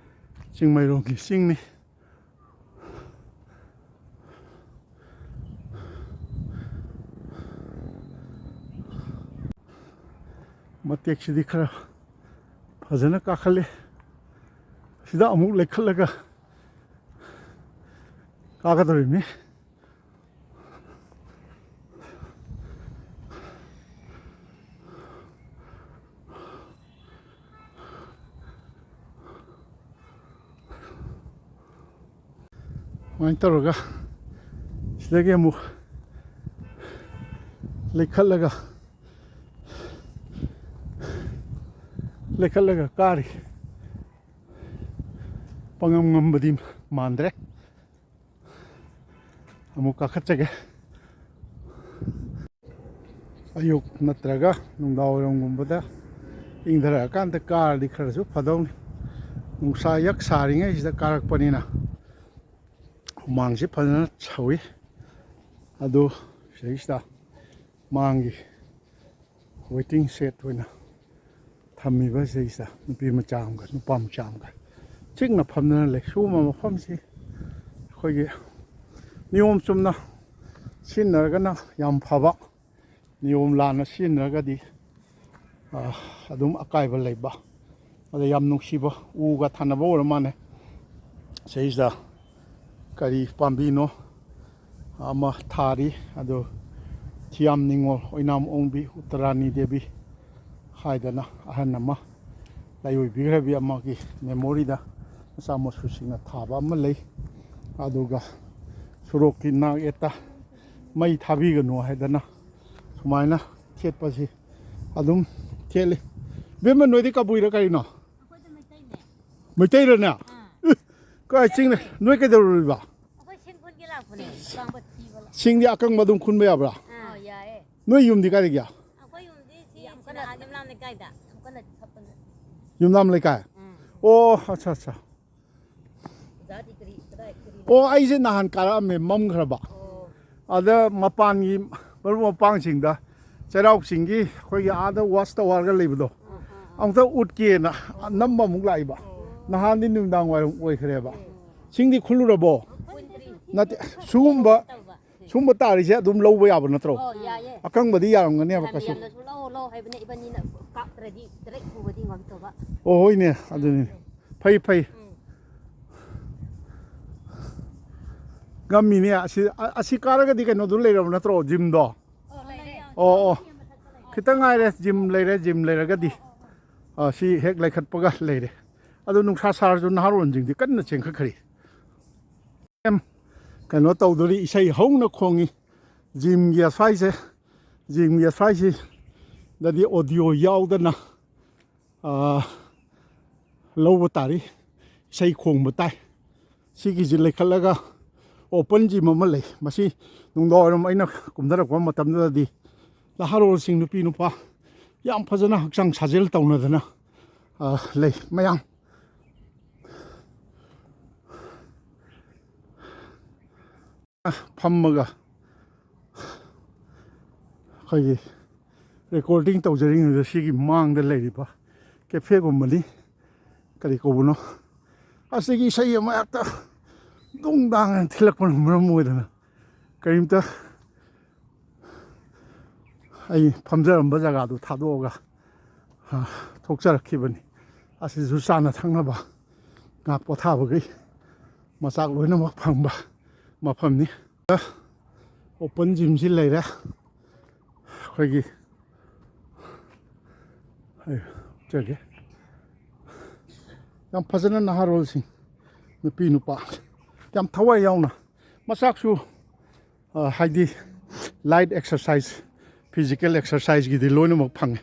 ꯆꯤꯡꯃꯩꯔꯣꯡꯒꯤ ꯆꯤꯡꯅꯤ꯫ ꯃꯇꯦꯛꯁꯤꯗꯤ ꯈꯔ ꯐꯖꯅ ꯀꯥꯈꯠꯂꯤ꯫ ꯁꯤꯗ ꯑꯃꯨꯛ ꯂꯩꯈꯠꯂꯒ ꯀꯥꯒꯗꯧꯔꯤꯕꯅꯤ꯫ ꯁꯨꯃꯥꯏꯅ ꯇꯧꯔꯒ ꯁꯤꯗꯒꯤ ꯑꯃꯨꯛ ꯂꯩꯈꯠꯂꯒ, ꯂꯩꯈꯠꯂꯒ ꯀꯥꯔꯤ꯫ ꯄꯪꯉꯝ ꯉꯝꯕꯗꯤ ꯃꯥꯟꯗ꯭ꯔꯦ꯫ ꯑꯃꯨꯛ ꯀꯥꯈꯠꯆꯒꯦ꯫ ꯑꯌꯨꯛ ꯅꯠꯇ꯭ꯔꯒ ꯅꯨꯡꯗꯥꯡꯋꯥꯏꯔꯝꯒꯨꯝꯕꯗ ꯏꯪꯊꯔꯛꯑꯀꯥꯟꯗ ꯀꯥꯔꯗꯤ ꯈꯔꯁꯨ ꯐꯗꯧꯅꯤ꯫ ꯅꯨꯡꯁꯥ ꯌꯛ ꯁꯥꯔꯤꯉꯩꯁꯤꯗ ꯀꯥꯔꯛꯄꯅꯤꯅ ꯍꯨꯃꯥꯡꯁꯤ ꯐꯖꯅ ꯁꯧꯏ꯫ ꯑꯗꯨ ꯁꯤꯗꯩꯁꯤꯗ ꯃꯥꯡꯒꯤ ꯋꯦꯇꯤꯡ ꯁꯦꯠ ꯑꯣꯏꯅ ꯊꯝꯃꯤꯕ ꯁꯤꯗꯩꯁꯤꯗ ꯅꯨꯄꯤ ꯃꯆꯥ ꯑꯃꯒ ꯅꯨꯄꯥ ꯃꯆꯥ ꯑꯃꯒ ꯆꯤꯛꯅ ꯐꯝꯗꯅ ꯂꯩ꯫ ꯁꯤꯒꯨꯝꯕ ꯃꯐꯝꯁꯤ ꯑꯩꯈꯣꯏꯒꯤ ꯅꯤꯌꯣꯝ ꯆꯨꯝꯅ ꯁꯤꯖꯤꯟꯅꯔꯒꯅ ꯌꯥꯝ ꯐꯕ, ꯅꯤꯌꯣꯝ ꯂꯥꯟꯅ ꯁꯤꯖꯤꯟꯅꯔꯒꯗꯤ ꯑꯗꯨꯝ ꯑꯀꯥꯏꯕ ꯂꯩꯕ꯫ ꯑꯗ ꯌꯥꯝ ꯅꯨꯡꯁꯤꯕ ꯎꯒ ꯊꯥꯅꯕ ꯑꯣꯏꯔ ꯃꯥꯜꯂꯦ꯫ ꯁꯤꯗꯩꯁꯤꯗ ꯀꯔꯤ ꯄꯥꯝꯕꯤꯅꯣ ꯑꯃ ꯊꯥꯔꯤ꯫ ꯑꯗꯨ ꯊꯤꯌꯥꯝ ꯅꯤꯉꯣꯜ ꯑꯣꯏꯅꯥꯝ ꯑꯣꯡꯕꯤ ꯎꯠꯇꯔꯥꯅꯤ ꯗꯦꯕꯤ ꯍꯥꯏꯗꯅ ꯑꯍꯟ ꯑꯃ ꯂꯥꯏꯑꯣꯏꯕꯤꯈ꯭ꯔꯕꯤ ꯑꯃꯒꯤ ꯃꯦꯃꯣꯔꯤꯗ ꯃꯆꯥ ꯃꯁꯨꯁꯤꯡꯅ ꯊꯥꯕ ꯑꯃ ꯂꯩ꯫ ꯑꯗꯨꯒ ꯁꯣꯔꯣꯛꯀꯤ ꯅꯥꯛ ꯌꯦꯠꯇ ꯃꯩ ꯊꯥꯕꯤꯒꯅꯨ ꯍꯥꯏꯗꯅ ꯁꯨꯃꯥꯏꯅ ꯊꯦꯠꯄꯁꯤ ꯑꯗꯨꯝ ꯊꯦꯠꯂꯤ꯫ ꯕꯦꯝꯃ, ꯅꯣꯏꯗꯤ ꯀꯕꯨꯏꯔ ꯀꯔꯤꯅꯣ? ꯑꯩꯈꯣꯏꯗꯤ ꯃꯩꯇꯩꯅꯦ꯫ ꯃꯩꯇꯩꯔꯅꯦ? ꯑꯥ꯫ ꯏ, ꯀꯥꯏ ꯆꯤꯡꯅ? ꯅꯣꯏ ꯀꯩꯗꯧꯔꯨꯔꯤꯕ? ꯑꯩꯈꯣꯏ ꯁꯤꯡ ꯈꯨꯟꯒꯤ ꯂꯥꯛꯄꯅꯦ, ꯀꯥꯡꯕ ꯊꯤꯕ ꯂꯥꯛ-, ꯁꯤꯡꯗꯤ ꯑꯀꯪꯕ ꯑꯗꯨꯝ ꯈꯨꯟꯕ ꯌꯥꯕ꯭ꯔꯥ? ꯑꯥ, ꯌꯥꯏꯌꯦ꯫ ꯅꯣꯏ ꯌꯨꯝꯗꯤ ꯀꯥꯏꯗꯒꯤ? ꯑꯩꯈꯣꯏ ꯌꯨꯝꯗꯤ ꯁꯤ ꯌꯥꯝ ꯀꯟꯅ ꯁꯤꯅ ꯌꯨꯝꯂꯥꯝ ꯂꯩꯀꯥꯏꯗ꯫ ꯌꯥꯝ ꯀꯟꯅ ꯊꯞꯄ ꯅꯠꯇꯦ꯫ ꯌꯨꯝꯂꯥꯝ ꯂꯩꯀꯥꯏ? ꯎꯝ꯫ ꯑꯣ, ꯑꯠꯆꯥ, ꯑꯠꯆꯥ꯫ ꯑꯣꯖꯥꯗꯤ ꯀꯔꯤ, ꯀꯗꯥꯏ, ꯀꯔꯤ ꯑꯣ, ꯑꯩꯁꯦ ꯅꯍꯥꯟ ꯀꯥꯔꯛꯑꯝꯃꯦ, ꯃꯝꯈ꯭ꯔꯕ꯫ ꯑꯣ꯫ ꯑꯗ ꯃꯄꯥꯟꯒꯤ ꯃꯔꯨꯞ ꯃꯄꯥꯡꯁꯤꯡꯗ ꯆꯩꯔꯥꯎ ꯆꯤꯡꯒꯤ ꯑꯩꯈꯣꯏꯒꯤ ꯑꯥꯗ ꯋꯥꯆ ꯇꯋꯥꯔꯒ ꯂꯩꯕꯗꯣ, ꯑꯥ, ꯑꯥ, ꯑꯥ꯫ ꯑꯃꯨꯛꯇ ꯎꯠꯀꯦꯅ ꯅꯝꯕ ꯑꯃꯨꯛ ꯂꯥꯛꯏꯕ꯫ ꯑꯣ꯫ ꯅꯍꯥꯟꯗꯤ ꯅꯨꯃꯤꯗꯥꯡ ꯋꯥꯏꯔꯝ ꯑꯣꯏꯈ꯭ꯔꯦꯕ꯫ ꯎꯝ꯫ ꯁꯤꯡꯗꯤ ꯈꯨꯜꯂꯨꯔꯕꯣ? ꯈꯨꯟꯗ꯭ꯔꯤ꯫ ꯅꯠꯇꯦ, ꯁꯤꯒꯨꯝꯕ, ꯇꯧꯕ꯫ ꯁꯤꯒꯨꯝꯕ ꯇꯥꯔꯤꯁꯦ ꯑꯗꯨꯝ ꯂꯧꯕ ꯌꯥꯕ ꯅꯠꯇ꯭ꯔꯣ? ꯑꯣ, ꯌꯥꯏꯌꯦ꯫ ꯑꯀꯪꯕꯗꯤ ꯌꯥꯔꯝꯒꯅꯦꯕ ꯌꯥꯝ ꯀꯩꯁꯨ꯫ ꯌꯥꯝꯅꯁꯨ ꯂꯧꯑꯣ, ꯂꯧꯑꯣ ꯍꯥꯏꯕꯅꯦ, ꯏꯕꯥꯅꯤꯅ ꯀꯥꯞꯇ꯭ꯔꯗꯤ direct ꯄꯨꯕꯗꯤ ꯉꯝꯗꯕ꯫ ꯑꯣ, ꯍꯣꯏꯅꯦ, ꯑꯗꯨꯅꯤ꯫ ꯎꯝ꯫ ꯐꯩ, ꯐꯩ꯫ ꯎꯝ꯫ ꯉꯝꯃꯤꯅꯦ꯫ ꯑꯁꯤ, ꯑ-, ꯑꯁꯤ ꯀꯥꯔꯒꯗꯤ ꯀꯩꯅꯣꯗꯨ ꯂꯩꯔꯕ ꯅꯠꯇ꯭ꯔꯣ, ꯖꯤꯝꯗꯣ? ꯑꯣ, ꯂꯩꯔꯦ꯫ ꯑꯣ, ꯑꯣ꯫ ꯈꯤꯇꯪ ꯉꯥꯏꯔꯦ, ꯖꯤꯝ ꯂꯩꯔꯦ, ꯖꯤꯝ ꯂꯩꯔꯒꯗꯤ꯫ ꯑ, ꯁꯤ ꯍꯦꯛ ꯂꯩꯈꯠꯄꯒ ꯂꯩꯔꯦ꯫ ꯑꯗꯣ ꯅꯨꯡꯁꯥ ꯁꯥꯔꯁꯨ ꯅꯍꯥꯔꯣꯟꯁꯤꯡꯗꯤ ꯀꯟꯅ ꯆꯦꯟꯈꯠꯈ꯭ꯔꯤ꯫ ꯑꯦꯝ, ꯀꯩꯅꯣ ꯇꯧꯗꯣꯔꯤ, ꯏꯁꯩ ꯍꯧꯅ ꯈꯣꯡꯉꯤ꯫ ꯖꯤꯝꯒꯤ ꯑꯁ꯭ꯋꯥꯏꯁꯦ, ꯖꯤꯝꯒꯤ ꯑꯁ꯭ꯋꯥꯏꯁꯤꯗꯗꯤ audio ꯌꯥꯎꯗꯅ, ꯑꯥ, ꯂꯧꯕ ꯇꯥꯔꯤ꯫ ꯏꯁꯩ ꯈꯣꯡꯕ ꯇꯥꯏ꯫ ꯁꯤꯒꯤꯁꯤ ꯂꯩꯈꯠꯂꯒ open gym ꯑꯃ ꯂꯩ꯫ ꯃꯁꯤ ꯅꯨꯡꯗꯥꯡꯋꯥꯏꯔꯝ ꯑꯩꯅ ꯀꯨꯝꯊꯔꯛꯄ ꯃꯇꯝꯗꯨꯗꯗꯤ ꯅꯍꯥꯔꯣꯜꯁꯤꯡ, ꯅꯨꯄꯤ ꯅꯨꯄꯥ ꯌꯥꯝ ꯐꯖꯅ ꯍꯛꯆꯥꯡ ꯁꯥꯖꯦꯜ ꯇꯧꯅꯗꯅ, ꯑꯥ, ꯂꯩ꯫ ꯃꯌꯥꯝ ꯐꯝꯃꯒ ꯑꯩꯈꯣꯏꯒꯤ recording ꯇꯧꯖꯔꯤꯉꯩꯗ ꯁꯤꯒꯤ ꯃꯥꯡꯗ ꯂꯩꯔꯤꯕ cafe ꯒꯨꯝꯕꯅꯤ꯫ ꯀꯔꯤ ꯀꯧꯕꯅꯣ? ꯑꯁꯤꯒꯤ ꯏꯁꯩ ꯑꯃ ꯍꯦꯛꯇ ꯗꯨꯡ ꯗꯥꯡ ꯍꯥꯏꯅ ꯊꯤꯜꯂꯛꯄꯅ ꯃꯔꯝ ꯑꯣꯏꯗꯅ ꯀꯔꯤꯝꯇ ꯑꯩ ꯐꯝꯖꯔꯝꯕ ꯖꯒꯥꯗꯨ ꯊꯥꯗꯣꯛꯑꯒ, ꯑ, ꯊꯣꯛꯆꯔꯛꯈꯤꯕꯅꯤ꯫ ꯑꯁꯤꯁꯨ ꯆꯥꯅ ꯊꯛꯅꯕ ꯉꯥꯏꯍꯥꯛ ꯄꯣꯊꯥꯕꯒꯤ ꯃꯆꯥꯛ ꯂꯣꯏꯅꯃꯛ ꯐꯪꯕ ꯃꯐꯝꯅꯤ꯫ Open gym ꯁꯤ ꯂꯩꯔꯦ꯫ ꯑꯩꯈꯣꯏꯒꯤ, ꯑꯩ ꯎꯠꯆꯒꯦ꯫ ꯌꯥꯝ ꯐꯖꯅ ꯅꯍꯥꯔꯣꯜꯁꯤꯡ, ꯅꯨꯄꯤ ꯅꯨꯄꯥ ꯌꯥꯝ ꯊꯋꯥꯏ ꯌꯥꯎꯅ, ꯃꯆꯥꯛꯁꯨ, ꯑ, ꯍꯥꯏꯗꯤ light exercise, physical exercise ꯀꯤꯗꯤ ꯂꯣꯏꯅꯃꯛ ꯐꯪꯉꯦ꯫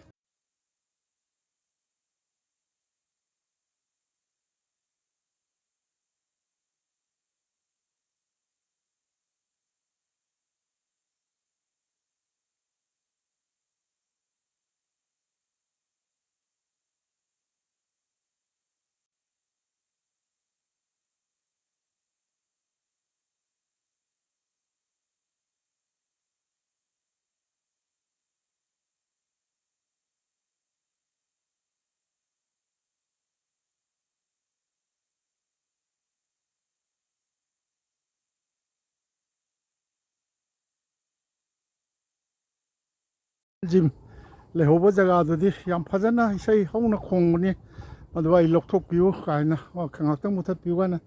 Gym ꯂꯩꯍꯧꯕ ꯖꯒꯥꯗꯨꯗꯤ ꯌꯥꯝ ꯐꯖꯅ ꯏꯁꯩ ꯍꯧꯅ ꯈꯣꯡꯕꯅꯤ꯫ ꯑꯗꯨ ꯑꯩ ꯂꯧꯊꯣꯛꯄꯤꯌꯨ ꯀꯥꯏꯅ, ꯉꯥꯛꯇꯪ ꯃꯨꯊꯠꯄꯤꯌꯨ ꯀꯥꯏꯅ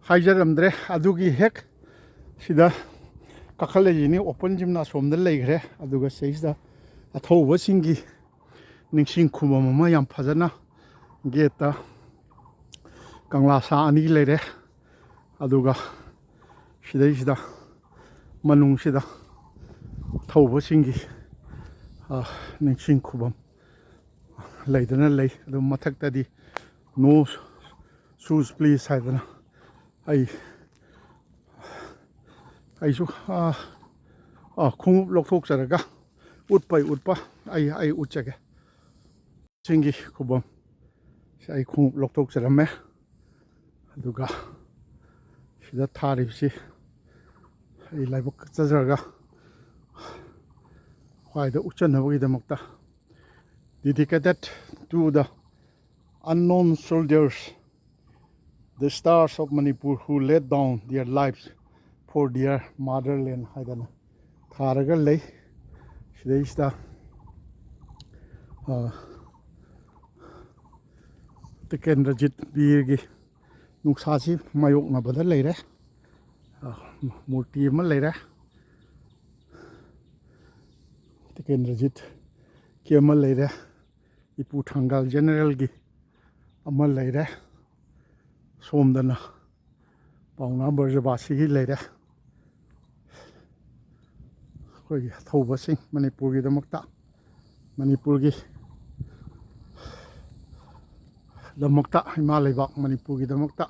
ꯍꯥꯏꯖꯔꯝꯗ꯭ꯔꯦ꯫ ꯑꯗꯨꯒꯤ ꯍꯦꯛ ꯁꯤꯗ ꯀꯥꯈꯠꯂꯛꯏꯅꯤ꯫ Open gym ꯅ ꯑꯁꯣꯝꯗ ꯂꯩꯈ꯭ꯔꯦ꯫ ꯑꯗꯨꯒ ꯁꯤꯗꯩꯁꯤꯗ ꯑꯊꯧꯕꯁꯤꯡꯒꯤ ꯅꯤꯡꯁꯤꯡ ꯈꯨꯕꯝ ꯑꯃ ꯌꯥꯝ ꯐꯖꯅ, gate ꯇ ꯀꯪꯂꯥ ꯁꯥ ꯑꯅꯤ ꯂꯩꯔꯦ꯫ ꯑꯗꯨꯒ ꯁꯤꯗꯩꯁꯤꯗ ꯃꯅꯨꯡꯁꯤꯗ ꯊꯧꯕꯁꯤꯡꯒꯤ, ꯑ, ꯅꯤꯡꯁꯤꯡ ꯈꯨꯕꯝ ꯂꯩꯗꯅ ꯂꯩ꯫ ꯑꯗꯨ ꯃꯊꯛꯇꯗꯤ "No shoes please" ꯍꯥꯏꯗꯅ ꯑꯩ, ꯑꯩꯁꯨ, ꯑ, ꯑ, ꯈꯣꯡꯎꯞ ꯂꯧꯊꯣꯛꯆꯔꯒ ꯎꯠꯄꯩ ꯎꯠꯄ ꯑꯩ, ꯑꯩ ꯎꯠꯆꯒꯦ꯫ ꯁꯤꯡꯒꯤ ꯈꯨꯕꯝ꯫ ꯁꯤ ꯑꯩ ꯈꯣꯡꯎꯞ ꯂꯧꯊꯣꯛꯆꯔꯝꯃꯦ꯫ ꯑꯗꯨꯒ ꯁꯤꯗ ꯊꯥꯔꯤꯕꯁꯤ ꯑꯩ ꯂꯥꯏꯕꯛ ꯀꯠꯆꯖꯔꯒ ꯈ꯭ꯋꯥꯏꯗ ꯎꯠꯆꯅꯕꯒꯤꯗꯃꯛꯇ, dedicated to the unknown soldiers, the stars of Manipur who laid down their lives for their motherland ꯍꯥꯏꯗꯅ ꯊꯥꯔꯒ ꯂꯩ꯫ ꯁꯤꯗꯩꯁꯤꯗ, ꯑ, ꯇꯤꯀꯦꯟꯗ꯭ꯔꯖꯤꯠ ꯕꯤꯔꯒꯤ ꯅꯨꯡꯁꯥꯁꯤ ꯃꯥꯌꯣꯛꯅꯕꯗ ꯂꯩꯔꯦ꯫ ꯑ, ꯃꯨꯔꯇꯤ ꯑꯃ ꯂꯩꯔꯦ꯫ ꯇꯤꯀꯦꯟꯗ꯭ꯔꯖꯤꯠꯀꯤ ꯑꯃ ꯂꯩꯔꯦ꯫ ꯏꯄꯨ ꯊꯪꯒꯥꯜ ꯖꯦꯅꯦꯔꯦꯜꯒꯤ ꯑꯃ ꯂꯩꯔꯦ꯫ ꯁꯣꯝꯗꯅ ꯄꯥꯎꯅꯥ ꯕ꯭ꯔꯖꯕꯥꯁꯤꯒꯤ ꯂꯩꯔꯦ꯫ ꯑꯩꯈꯣꯏꯒꯤ ꯑꯊꯧꯕꯁꯤꯡ ꯃꯅꯤꯄꯨꯔꯒꯤꯗꯃꯛꯇ, ꯃꯅꯤꯄꯨꯔꯒꯤ ꯗꯃꯛꯇ, ꯏꯃꯥ ꯂꯩꯕꯥꯛ ꯃꯅꯤꯄꯨꯔꯒꯤꯗꯃꯛꯇ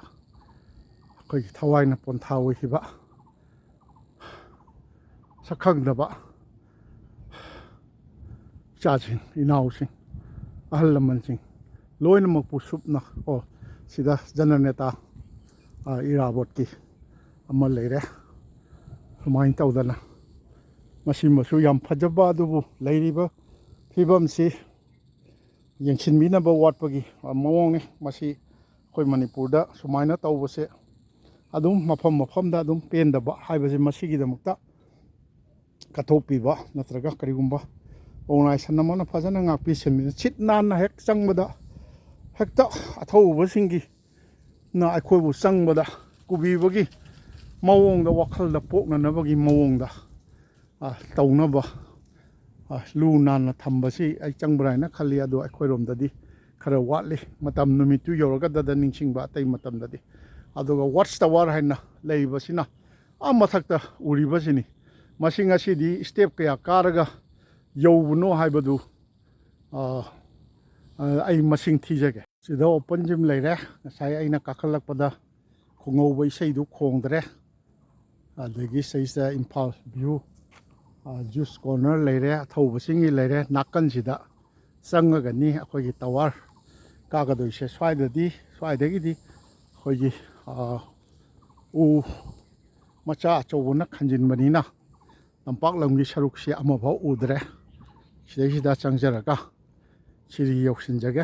ꯑꯩꯈꯣꯏꯒꯤ ꯊꯋꯥꯏꯅ ꯄꯣꯟꯊꯥ ꯑꯣꯏꯈꯤꯕ ꯁꯛꯈꯪꯗꯕ ꯏꯆꯥꯁꯤꯡ, ꯏꯅꯥꯎꯁꯤꯡ, ꯑꯍꯜ ꯂꯃꯟꯁꯤꯡ ꯂꯣꯏꯅꯃꯛꯄꯨ ꯁꯨꯞꯅ, ꯑꯣ, ꯁꯤꯗ ꯖꯅꯅꯦꯇꯥ, ꯑ, ꯏꯔꯥꯕꯣꯠꯀꯤ ꯑꯃ ꯂꯩꯔꯦ꯫ ꯁꯨꯃꯥꯏꯅ ꯇꯧꯗꯅ ꯃꯁꯤꯃꯁꯨ ꯌꯥꯝ ꯐꯖꯕ, ꯑꯗꯨꯕꯨ ꯂꯩꯔꯤꯕ ꯐꯤꯕꯝꯁꯤ ꯌꯦꯡꯁꯤꯟꯕꯤꯅꯕ ꯋꯥꯠꯄꯒꯤ ꯃꯑꯣꯡꯅꯤ꯫ ꯃꯁꯤ ꯑꯩꯈꯣꯏ ꯃꯅꯤꯄꯨꯔꯗ ꯁꯨꯃꯥꯏꯅ ꯇꯧꯕꯁꯦ ꯑꯗꯨꯝ ꯃꯐꯝ ꯃꯐꯝꯗ ꯑꯗꯨꯝ ꯄꯦꯟꯗꯕ ꯍꯥꯏꯕꯁꯦ ꯃꯁꯤꯒꯤꯗꯃꯛꯇ ꯀꯠꯊꯣꯛꯄꯤꯕ ꯅꯠꯇ꯭ꯔꯒ ꯀꯔꯤꯒꯨꯝꯕ organization ꯑꯃꯅ ꯐꯖꯅ ꯉꯥꯛꯄꯤ ꯁꯦꯟꯕꯤꯗꯨꯅ ꯁꯤꯠ ꯅꯥꯟꯅ ꯍꯦꯛ ꯆꯪꯕꯗ ꯍꯦꯛꯇ ꯑꯊꯧꯕꯁꯤꯡꯒꯤꯅ ꯑꯩꯈꯣꯏꯕꯨ ꯆꯪꯕꯗ ꯀꯨꯕꯤꯕꯒꯤ ꯃꯑꯣꯡꯗ, ꯋꯥꯈꯜꯗ ꯄꯣꯛꯅꯅꯕꯒꯤ ꯃꯑꯣꯡꯗ, ꯑ, ꯇꯧꯅꯕ, ꯑ, ꯂꯨ ꯅꯥꯟꯅ ꯊꯝꯕꯁꯤ ꯑꯩ ꯆꯪꯕ꯭ꯔꯥ ꯍꯥꯏꯅ ꯈꯜꯂꯤ꯫ ꯑꯗꯣ ꯑꯩꯈꯣꯏꯔꯣꯝꯗꯗꯤ ꯈꯔ ꯋꯥꯠꯂꯤ꯫ ꯃꯇꯝ ꯅꯨꯃꯤꯠꯇꯨ ꯌꯧꯔꯒꯗꯗ ꯅꯤꯡꯁꯤꯡꯕ, ꯑꯇꯩ ꯃꯇꯝꯗꯗꯤ꯫ ꯑꯗꯨꯒ watch tower ꯍꯥꯏꯅ ꯂꯩꯔꯤꯕꯁꯤꯅ ꯑꯥ ꯃꯊꯛꯇ ꯎꯔꯤꯕꯁꯤꯅꯤ꯫ ꯃꯁꯤ ꯉꯁꯤꯗꯤ step ꯀꯌꯥ ꯀꯥꯔꯒ ꯌꯧꯕꯅꯣ ꯍꯥꯏꯕꯗꯨ, ꯑ, ꯑ, ꯑꯩ ꯃꯁꯤꯡ ꯊꯤꯖꯒꯦ꯫ ꯁꯤꯗ open gym ꯂꯩꯔꯦ꯫ ꯉꯁꯥꯏ ꯑꯩꯅ ꯀꯥꯈꯠꯂꯛꯄꯗ ꯈꯣꯡꯍꯧꯕ ꯏꯁꯩꯗꯨ ꯈꯣꯡꯗ꯭ꯔꯦ꯫ ꯑꯗꯒꯤ ꯁꯤꯗꯩꯁꯤꯗ ꯏꯝꯐꯥꯜ view, ꯑ, juice corner ꯂꯩꯔꯦ, ꯑꯊꯧꯕꯁꯤꯡꯒꯤ ꯂꯩꯔꯦ꯫ ꯅꯥꯀꯟꯁꯤꯗ ꯆꯪꯉꯒꯅꯤ ꯑꯩꯈꯣꯏꯒꯤ tower ꯀꯥꯒꯗꯣꯏꯁꯦ꯫ ꯁ꯭ꯋꯥꯏꯗꯗꯤ, ꯁ꯭ꯋꯥꯏꯗꯒꯤꯗꯤ ꯑꯩꯈꯣꯏꯒꯤ, ꯑ, ꯎ ꯃꯆꯥ ꯑꯆꯧꯕꯅ ꯈꯟꯖꯤꯟꯕꯅꯤꯅ ꯇꯝꯄꯥꯛ ꯂꯝꯒꯤ ꯁꯔꯨꯛꯁꯦ ꯑꯃꯐꯥꯎ ꯎꯗ꯭ꯔꯦ꯫ ꯁꯤꯗꯩꯁꯤꯗ ꯆꯪꯖꯔꯒ ꯁꯤꯔꯤ ꯌꯧꯁꯤꯟꯖꯒꯦ꯫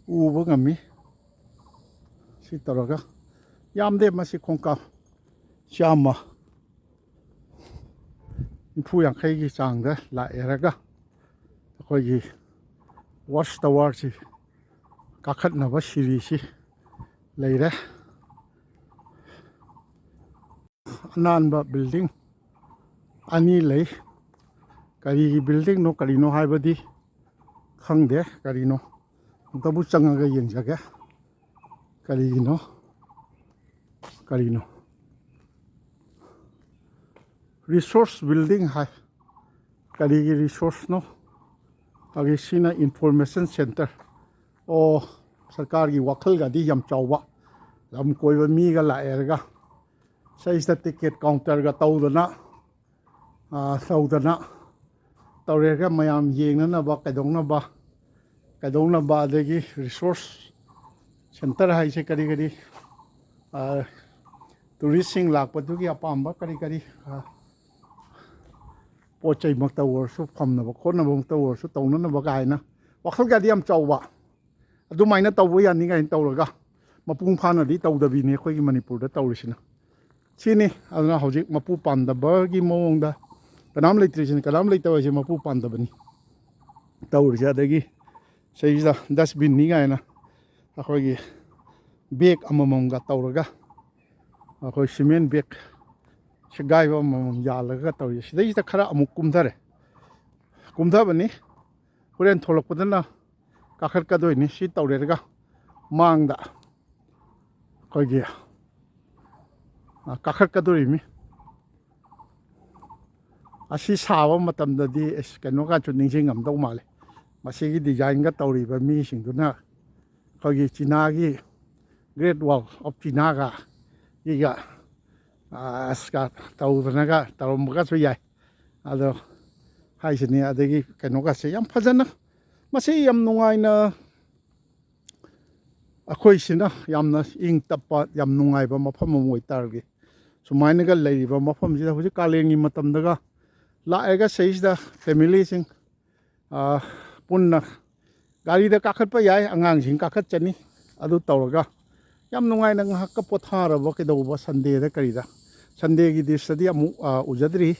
ꯎꯕ ꯉꯝꯃꯤ꯫ ꯁꯤ ꯇꯧꯔꯒ ꯌꯥꯝꯗꯦ, ꯃꯁꯤ ꯈꯣꯡꯀꯥꯞ ꯆꯥꯝꯃ ꯅꯤꯐꯨ ꯌꯥꯡꯈꯩꯒꯤ ꯆꯥꯡꯗ ꯂꯥꯛꯑꯦꯔꯒ ꯑꯩꯈꯣꯏꯒꯤ ꯋꯥꯆ ꯇꯋꯥꯔꯁꯤ ꯀꯥꯈꯠꯅꯕ ꯁꯤꯔꯤꯁꯤ ꯂꯩꯔꯦ꯫ ꯑꯅꯥꯟꯕ ꯕꯤꯜꯗꯤꯡ ꯑꯅꯤ ꯂꯩ꯫ ꯀꯔꯤꯒꯤ ꯕꯤꯜꯗꯤꯡꯅꯣ ꯀꯔꯤꯅꯣ ꯍꯥꯏꯕꯗꯤ ꯈꯪꯗꯦ꯫ ꯀꯔꯤꯅꯣ ꯑꯝꯇꯕꯨ ꯆꯪꯉꯒ ꯌꯦꯡꯖꯒꯦ꯫ ꯀꯔꯤꯒꯤꯅꯣ? ꯀꯔꯤꯅꯣ? ꯔꯤꯁꯣꯔꯁ ꯕꯤꯜꯗꯤꯡ ꯍꯥꯏ꯫ ꯀꯔꯤꯒꯤ ꯔꯤꯁꯣꯔꯁꯅꯣ? ꯑꯗꯒꯤ ꯁꯤꯅ ꯏꯟꯐꯣꯔꯃꯦꯁꯟ ꯁꯦꯟꯇꯔ꯫ ꯑꯣ, ꯁꯔꯀꯥꯔꯒꯤ ꯋꯥꯈꯜꯒꯗꯤ ꯌꯥꯝ ꯆꯥꯎꯕ꯫ ꯂꯝ ꯀꯣꯏꯕ ꯃꯤꯒ ꯂꯥꯛꯑꯦꯔꯒ ꯁꯩꯁꯤꯗ ꯇꯤꯀꯦꯠ ꯀꯥꯎꯟꯇꯔꯒ ꯇꯧꯗꯅ, ꯑꯥ, ꯇꯧꯗꯅ ꯇꯧꯔꯦꯔꯒ ꯃꯌꯥꯝ ꯌꯦꯡꯅꯅꯕ, ꯀꯩꯗꯧꯅꯕ, ꯀꯩꯗꯧꯅꯕ, ꯑꯗꯒꯤ ꯔꯤꯁꯣꯔꯁ ꯁꯦꯟꯇꯔ ꯍꯥꯏꯁꯦ ꯀꯔꯤ ꯀꯔꯤ, ꯑꯥ, ꯇꯨꯔꯤꯁꯁꯤꯡ ꯂꯥꯛꯄꯗꯨꯒꯤ ꯑꯄꯥꯝꯕ ꯀꯔꯤ ꯀꯔꯤ, ꯑꯥ, ꯄꯣꯠ ꯆꯩꯃꯛꯇ ꯑꯣꯏꯔꯁꯨ, ꯐꯝꯅꯕ ꯈꯣꯠꯅꯕꯃꯛꯇ ꯑꯣꯏꯔꯁꯨ, ꯇꯧꯅꯅꯕ ꯀꯥꯏꯅ ꯋꯥꯈꯜꯒꯗꯤ ꯌꯥꯝ ꯆꯥꯎꯕ꯫ ꯑꯗꯨꯃꯥꯏꯅ ꯇꯧꯕ ꯌꯥꯅꯤ ꯀꯥꯏꯅ ꯇꯧꯔꯒ ꯃꯄꯨꯡ ꯐꯥꯅꯗꯤ ꯇꯧꯗꯕꯤꯅꯤ ꯑꯩꯈꯣꯏꯒꯤ ꯃꯅꯤꯄꯨꯔꯗ ꯇꯧꯔꯤꯁꯤꯅ꯫ ꯁꯤꯅꯤ꯫ ꯑꯗꯨꯅ ꯍꯧꯖꯤꯛ ꯃꯄꯨ ꯄꯥꯟꯗꯕꯒꯤ ꯃꯑꯣꯡꯗ, ꯀꯅꯥꯝ ꯂꯩꯇ꯭ꯔꯤꯁꯤꯅꯤ꯫ ꯀꯅꯥꯝ ꯂꯩꯇꯕ ꯍꯥꯏꯁꯦ ꯃꯄꯨ ꯄꯥꯟꯗꯕꯅꯤ ꯇꯧꯔꯤꯁꯦ꯫ ꯑꯗꯒꯤ ꯁꯤꯗꯩꯁꯤꯗ ꯗꯁꯕꯤꯟꯅꯤ ꯀꯥꯏꯅ ꯑꯩꯈꯣꯏꯒꯤ ꯕꯦꯒ ꯑꯃꯃꯝꯒ ꯇꯧꯔꯒ, ꯑꯩꯈꯣꯏ ꯁꯤꯃꯦꯟ ꯕꯦꯒ ꯁꯦꯒꯥꯏꯕ ꯑꯃꯃꯝ ꯌꯥꯜꯂꯒ ꯇꯧꯔꯤ꯫ ꯁꯤꯗꯩꯁꯤꯗ ꯈꯔ ꯑꯃꯨꯛ ꯀꯨꯝꯊꯔꯦ, ꯀꯨꯝꯊꯕꯅꯤ꯫ ꯍꯣꯔꯦꯟ ꯊꯣꯛꯂꯛꯄꯗꯅ ꯀꯥꯈꯠꯀꯗꯣꯏꯅꯤ꯫ ꯁꯤ ꯇꯧꯔꯦꯔꯒ ꯃꯥꯡꯗ ꯑꯩꯈꯣꯏꯒꯤ, ꯑ, ꯀꯥꯈꯠꯀꯗꯣꯔꯤꯃꯤ꯫ ꯑꯁꯤ ꯁꯥꯕ ꯃꯇꯝꯗꯗꯤ ꯑꯁ, ꯀꯩꯅꯣꯒꯁꯨ ꯅꯤꯡꯁꯤꯡꯉꯝꯗꯧ ꯃꯥꯜꯂꯦ꯫ ꯃꯁꯤꯒꯤ ꯗꯤꯖꯥꯏꯟꯒ ꯇꯧꯔꯤꯕ ꯃꯤꯁꯤꯡꯗꯨꯅ ꯑꯩꯈꯣꯏꯒꯤ ꯆꯤꯅꯥꯒꯤ Great Wall of Chinaꯒ ꯏꯒ, ꯑꯁ, ꯀ ꯇꯧꯗꯅꯒ ꯇꯧꯔꯝꯕꯒꯁꯨ ꯌꯥꯏ꯫ ꯑꯗꯣ ꯍꯥꯏꯁꯤꯅꯤ꯫ ꯑꯗꯒꯤ ꯀꯩꯅꯣꯒꯁꯦ ꯌꯥꯝ ꯐꯖꯅ, ꯃꯁꯤ ꯌꯥꯝ ꯅꯨꯡꯉꯥꯏꯅ ꯑꯩꯈꯣꯏꯁꯤꯅ ꯌꯥꯝꯅ ꯏꯪ ꯇꯞꯄ, ꯌꯥꯝ ꯅꯨꯡꯉꯥꯏꯕ ꯃꯐꯝ ꯑꯃ ꯑꯣꯏꯇꯥꯔꯒꯗꯤ, ꯁꯨꯃꯥꯏꯅꯒ ꯂꯩꯔꯤꯕ ꯃꯐꯝꯁꯤꯗ ꯍꯧꯖꯤꯛ ꯀꯥꯂꯦꯟꯒꯤ ꯃꯇꯝꯗꯒ ꯂꯥꯛꯑꯒ ꯁꯤꯗꯩꯁꯤꯗ ꯐꯦꯃꯤꯂꯤꯁꯤꯡ, ꯑꯥ, ꯄꯨꯟꯅ ꯒꯥꯔꯤꯗ ꯀꯥꯈꯠꯄ ꯌꯥꯏ, ꯑꯉꯥꯡꯁꯤꯡ ꯀꯥꯈꯠꯆꯅꯤ꯫ ꯑꯗꯨ ꯇꯧꯔꯒ ꯌꯥꯝ ꯅꯨꯡꯉꯥꯏꯅ ꯉꯥꯏꯍꯥꯛꯀ ꯄꯣꯊꯥꯔꯕ ꯀꯩꯗꯧꯕ ꯁꯟꯗꯦꯗ ꯀꯔꯤꯗ꯫ ꯁꯟꯗꯦꯒꯤ ꯗ꯭ꯔꯤꯁ꯭ꯌꯗꯤ ꯑꯃꯨꯛ, ꯑꯥ, ꯎꯖꯗ꯭ꯔꯤ꯫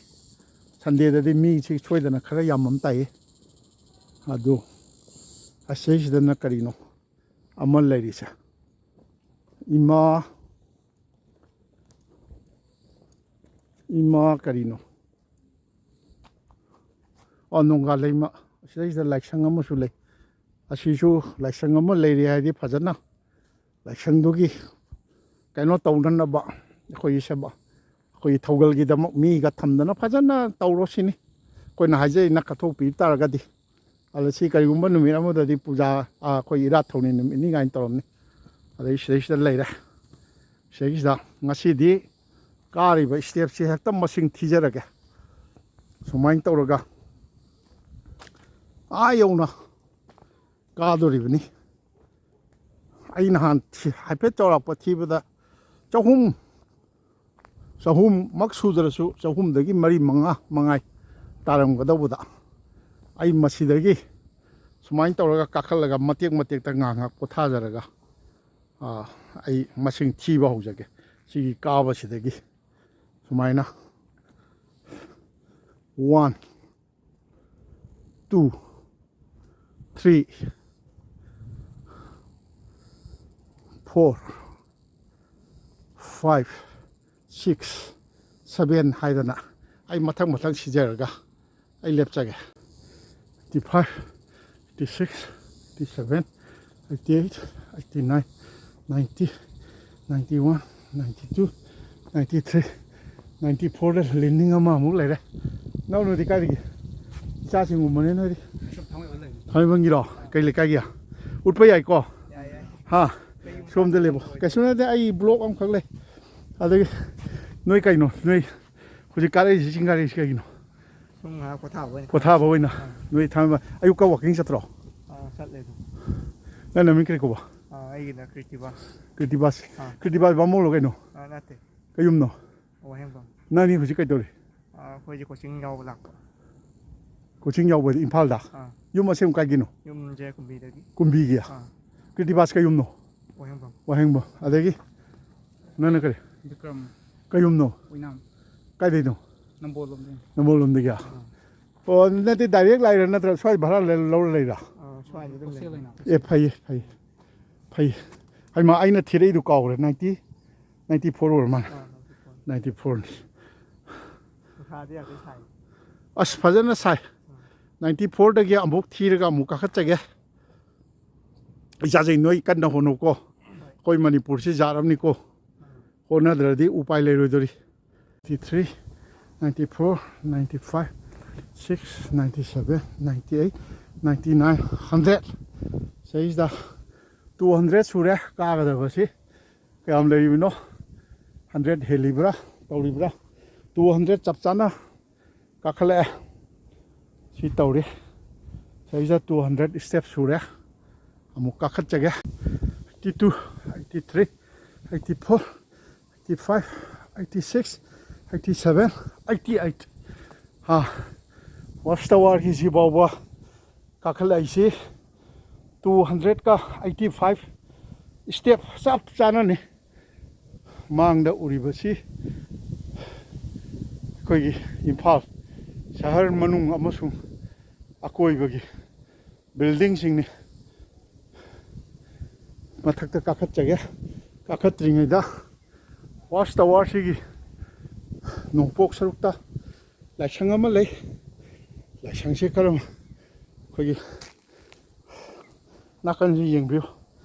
ꯁꯟꯗꯦꯗꯗꯤ ꯃꯤꯁꯤ ꯁꯣꯏꯗꯅ ꯈꯔ ꯌꯥꯝꯃꯝ ꯇꯥꯏꯌꯦ꯫ ꯑꯗꯨ ꯑꯁꯤꯁꯤꯗꯅ ꯀꯔꯤꯅꯣ ꯑꯃ ꯂꯩꯔꯤꯁꯦ? ꯏꯃꯥ, ꯏꯃꯥ ꯀꯔꯤꯅꯣ? ꯑꯣ, ꯅꯣꯡꯒꯥ ꯂꯩꯃ꯫ ꯑꯁꯤꯗꯩꯁꯤꯗ ꯂꯥꯏꯁꯪ ꯑꯃꯁꯨ ꯂꯩ꯫ ꯑꯁꯤꯁꯨ ꯂꯥꯏꯁꯪ ꯑꯃ ꯂꯩꯔꯦ ꯍꯥꯏꯗꯤ ꯐꯖꯅ ꯂꯥꯏꯁꯪꯗꯨꯒꯤ ꯀꯩꯅꯣ ꯇꯧꯅꯅꯕ ꯑꯩꯈꯣꯏꯒꯤ ꯁꯦꯕꯥ, ꯑꯩꯈꯣꯏꯒꯤ ꯊꯧꯒꯜꯒꯤꯗꯃꯛ ꯃꯤꯒ ꯊꯝꯗꯅ ꯐꯖꯅ ꯇꯧꯔꯣ ꯁꯤꯅꯤ ꯑꯩꯈꯣꯏꯅ ꯍꯥꯏꯖꯩ, ꯅꯛ ꯀꯠꯊꯣꯛꯄꯤ ꯇꯥꯔꯒꯗꯤ꯫ ꯑꯗ ꯁꯤ ꯀꯔꯤꯒꯨꯝꯕ ꯅꯨꯃꯤꯠ ꯑꯃꯗꯗꯤ ꯄꯨꯖꯥ, ꯑꯥ, ꯑꯩꯈꯣꯏ ꯏꯔꯥꯠ ꯊꯧꯅꯤ ꯅꯨꯃꯤꯠꯅꯤ ꯀꯥꯏꯅ ꯇꯧꯔꯝꯅꯤ꯫ ꯑꯗꯩ ꯁꯤꯗꯩꯁꯤꯗ ꯂꯩꯔꯦ꯫ ꯁꯤꯗꯩꯁꯤꯗ ꯉꯁꯤꯗꯤ ꯀꯥꯔꯤꯕ ꯁ꯭ꯇꯦꯞꯁꯤ ꯍꯦꯛꯇ ꯃꯁꯤꯡ ꯊꯤꯖꯔꯒꯦ꯫ ꯁꯨꯃꯥꯏꯅ ꯇꯧꯔꯒ ꯑꯥ ꯌꯧꯅ ꯀꯥꯗꯣꯔꯤꯕꯅꯤ꯫ ꯑꯩ ꯅꯍꯥꯟ ꯊꯤ-, ꯍꯥꯏꯐꯦꯠ ꯆꯥꯎꯔꯥꯛꯄ ꯊꯤꯕꯗ ꯆꯍꯨꯝ, ꯆꯍꯨꯝꯃꯛ ꯁꯨꯗ꯭ꯔꯁꯨ ꯆꯍꯨꯝꯗꯒꯤ ꯃꯔꯤ ꯃꯉꯥ ꯃꯉꯥꯏ ꯇꯥꯔꯝꯒꯗꯧꯕꯗ, ꯑꯩ ꯃꯁꯤꯗꯒꯤ ꯁꯨꯃꯥꯏꯅ ꯇꯧꯔꯒ ꯀꯥꯈꯠꯂꯒ ꯃꯇꯦꯛ ꯃꯇꯦꯛꯇ ꯉꯥꯏꯍꯥꯛ ꯉꯥꯏꯍꯥꯛ ꯄꯣꯊꯥꯖꯔꯒ, ꯑꯥ, ꯑꯩ ꯃꯁꯤꯡ ꯊꯤꯕ ꯍꯧꯖꯒꯦ꯫ ꯁꯤꯒꯤ ꯀꯥꯕꯁꯤꯗꯒꯤ ꯁꯨꯃꯥꯏꯅ one, two, three, four, five, six, seven ꯍꯥꯏꯗꯅ ꯑꯩ ꯃꯊꯪ ꯃꯊꯪ ꯁꯤꯖꯔꯒ ꯑꯩ ꯂꯦꯞꯆꯒꯦ꯫ Eighty five, eighty six, eighty seven, eighty eight, eighty nine, ninety, ninety one, ninety two, ninety three, ninety fourꯗ ꯂꯤꯟꯅꯤꯡ ꯑꯃꯃꯨꯛ ꯂꯩꯔꯦ꯫ ꯅꯪ ꯅꯣꯏꯗꯤ ꯀꯥꯏꯗꯒꯤ? ꯏꯆꯥꯁꯤꯡꯒꯨꯝꯕꯅꯦ ꯅꯣꯏꯗꯤ꯫ ꯊꯥꯡꯃꯩꯕꯟꯒꯤꯔꯣ? ꯀꯩ ꯂꯩꯀꯥꯏꯒꯤ? ꯎꯠꯄ ꯌꯥꯏꯀꯣ? ꯍꯥ? ꯁꯣꯝꯗ ꯂꯦꯞꯄꯣ꯫ ꯀꯩꯁꯨ ꯅꯠꯇꯦ, ꯑꯩ vlog ꯑꯃꯈꯛ ꯂꯩ꯫ ꯑꯗꯒꯤ ꯅꯣꯏ ꯀꯩꯅꯣ? ꯅꯣꯏ ꯍꯧꯖꯤꯛ ꯀꯥꯔꯛꯏꯁꯤ, ꯆꯤꯡ ꯀꯥꯔꯛꯏꯁꯤ ꯀꯩꯒꯤꯅꯣ? ꯁꯨꯝ ꯉꯥꯏꯍꯥꯛ ꯄꯣꯊꯥꯕ ꯑꯣꯏꯅ꯫ ꯄꯣꯊꯥꯕ ꯑꯣꯏꯅ꯫ ꯑꯥ꯫ ꯅꯣꯏ ꯊꯥꯡꯃꯩꯕꯟ ꯑꯌꯨꯛꯀ walking ꯆꯠꯇ꯭ꯔꯣ? ꯑꯥ, ꯆꯠꯂꯦ ꯑꯗꯨꯝ꯫ ꯅꯪ ꯅꯃꯤꯡ ꯀꯔꯤ ꯀꯧꯕ? ꯑꯥ, ꯑꯩꯒꯤꯅ ꯀ꯭ꯔꯤꯇꯤꯕꯥꯁ꯫ ꯀ꯭ꯔꯤꯇꯤꯕꯥꯁ꯫ ꯑꯥ꯫ ꯀ꯭ꯔꯤꯇꯤꯕꯥꯁ ꯕꯥꯃꯣꯟꯂꯣ ꯀꯩꯅꯣ? ꯑꯥ, ꯅꯠꯇꯦ꯫ ꯀꯩ ꯌꯨꯝꯅꯣ? ꯋꯥꯍꯦꯡꯕꯝ꯫ ꯅꯪꯗꯤ ꯍꯧꯖꯤꯛ ꯀꯩꯗꯧꯔꯤ? ꯑꯥ, ꯑꯩꯈꯣꯏꯁꯦ ꯀꯣꯆꯤꯡ ꯌꯥꯎꯕ ꯂꯥꯛꯄ꯫ ꯀꯣꯆꯤꯡ ꯌꯥꯎꯕꯗꯤ ꯏꯝꯐꯥꯜꯗ? ꯑꯥ ꯌꯨꯝ ꯑꯁꯦꯡꯕ ꯀꯥꯏꯒꯤꯅꯣ? ꯌꯨꯝꯁꯦ ꯀꯨꯝꯕꯤꯗꯒꯤ꯫ ꯀꯨꯝꯕꯤꯒꯤ? ꯑꯥ ꯀ꯭ꯔꯤꯇꯤꯕꯥꯁ ꯀꯩ ꯌꯨꯝꯅꯣ? ꯋꯥꯍꯦꯡꯕꯝ꯫ ꯋꯥꯍꯦꯡꯕꯝ꯫ ꯑꯗꯒꯤ ꯅꯪꯅ ꯀꯔꯤ? ꯕꯤꯀ꯭ꯔꯝ꯫ ꯀꯩ ꯌꯨꯝꯅꯣ? ꯎꯏꯅꯥꯝ꯫ ꯀꯥꯏꯗꯩꯅꯣ? ꯅꯝꯕꯣꯜ ꯂꯣꯝꯗꯒꯤ꯫ ꯅꯝꯕꯣꯜ ꯂꯣꯝꯗꯒꯤ? ꯑꯣ, ꯅꯠꯇꯦ, ꯗꯥꯏꯔꯦꯛ ꯂꯥꯛꯏꯔꯥ ꯅꯠꯇ꯭ꯔꯒ ꯁ꯭ꯋꯥꯏ ꯚꯔꯥ ꯂꯩ- ꯂꯧꯔ ꯂꯩꯔꯥ? ꯑꯥ, ꯁ꯭ꯋꯥꯏꯗ ꯑꯗꯨꯝ ꯂꯩ꯫ ꯑꯦ, ꯐꯩꯌꯦ, ꯐꯩꯌꯦ, ꯐꯩꯌꯦ꯫ ꯍꯩꯃꯥ, ꯑꯩꯅ ꯊꯤꯔꯛꯏꯗꯣ ꯀꯥꯎꯈ꯭ꯔꯦ꯫ ꯅꯥꯏꯟꯇꯤ, ꯅꯥꯏꯟꯇꯤ ꯐꯣꯔ ꯑꯣꯏꯔ ꯃꯥꯜꯂꯦ꯫ ꯑꯥ, ꯅꯥꯏꯟꯇꯤ ꯐꯣꯔ꯫ ꯅꯥꯏꯟꯇꯤ ꯐꯣꯔꯅꯤ꯫ ꯅꯨꯡꯁꯥꯗꯤ ꯌꯥꯝ ꯊꯤ ꯁꯥꯏ꯫ ꯑꯁ, ꯐꯖꯅ ꯁꯥꯏ꯫ ꯅꯥꯏꯟꯇꯤ ꯐꯣꯔꯗꯒꯤ ꯑꯃꯨꯛ ꯊꯤꯔꯒ ꯑꯃꯨꯛ ꯀꯥꯈꯠꯆꯒꯦ꯫ ꯏꯆꯥꯁꯤꯡ, ꯅꯣꯏ ꯀꯟꯅ ꯍꯣꯠꯅꯧꯀꯣ꯫ ꯑꯩꯈꯣꯏ ꯃꯅꯤꯄꯨꯔꯁꯤ ꯖꯥꯠ ꯑꯃꯅꯤꯀꯣ꯫ ꯍꯣꯠꯅꯗ꯭ꯔꯗꯤ ꯎꯄꯥꯏ ꯂꯩꯔꯣꯏꯗꯣꯔꯤ꯫ Ninety three, ninety four, ninety five, six, ninety seven, ninety eight, ninety nine, hundred. ꯁꯤꯗꯩꯁꯤꯗ ꯇꯨ ꯍꯟꯗ꯭ꯔꯦꯠ ꯁꯨꯔꯦ ꯀꯥꯒꯗꯕꯁꯤ꯫ ꯀꯌꯥꯝ ꯂꯩꯔꯤꯕꯅꯣ? ꯍꯟꯗ꯭ꯔꯦꯠ ꯍꯦꯜꯂꯤꯕ꯭ꯔꯥ ꯇꯧꯔꯤꯕ꯭ꯔꯥ? ꯇꯨ ꯍꯟꯗ꯭ꯔꯦꯠ ꯆꯞ ꯆꯥꯅ ꯀꯥꯈꯠꯂꯛꯑꯦ꯫ ꯁꯤ ꯇꯧꯔꯤ꯫ ꯁꯤꯗꯩꯁꯤꯗ ꯇꯨ ꯍꯟꯗ꯭ꯔꯦꯠ ꯁ꯭ꯇꯦꯞ ꯁꯨꯔꯦ꯫ ꯑꯃꯨꯛ ꯀꯥꯈꯠꯆꯒꯦ꯫ Eighty two, eighty three, eighty four, eighty five, eighty six, eighty seven, eighty eight. ꯍꯥ, ꯋꯥꯆ ꯇꯋꯥꯔꯒꯤ ꯁꯤ ꯐꯥꯎꯕ ꯀꯥꯈꯠꯂꯛꯏꯁꯤ ꯇꯨ ꯍꯟꯗ꯭ꯔꯦꯠꯀ ꯑꯩꯠꯇꯤ ꯐꯥꯏꯚ ꯁ꯭ꯇꯦꯞ ꯆꯞ ꯆꯥꯅꯅꯤ꯫ ꯃꯥꯡꯗ ꯎꯔꯤꯕꯁꯤ ꯑꯩꯈꯣꯏꯒꯤ ꯏꯝꯐꯥꯜ ꯁꯍꯔ ꯃꯅꯨꯡ ꯑꯃꯁꯨꯡ ꯑꯀꯣꯏꯕꯒꯤ ꯕꯤꯜꯗꯤꯡꯁꯤꯡꯅꯤ꯫ ꯃꯊꯛꯇ ꯀꯥꯈꯠꯆꯒꯦ꯫ ꯀꯥꯈꯠꯇ꯭ꯔꯤꯉꯩꯗ ꯋꯥꯆ ꯇꯋꯥꯔꯁꯤꯒꯤ ꯅꯣꯡꯄꯣꯛ ꯁꯔꯨꯛꯇ ꯂꯥꯏꯁꯪ ꯑꯃ ꯂꯩ꯫ ꯂꯥꯏꯁꯪꯁꯦ ꯀꯔꯝ, ꯑꯩꯈꯣꯏꯒꯤ ꯅꯥꯀꯟꯁꯤ ꯌꯦꯡꯕꯤꯌꯨ꯫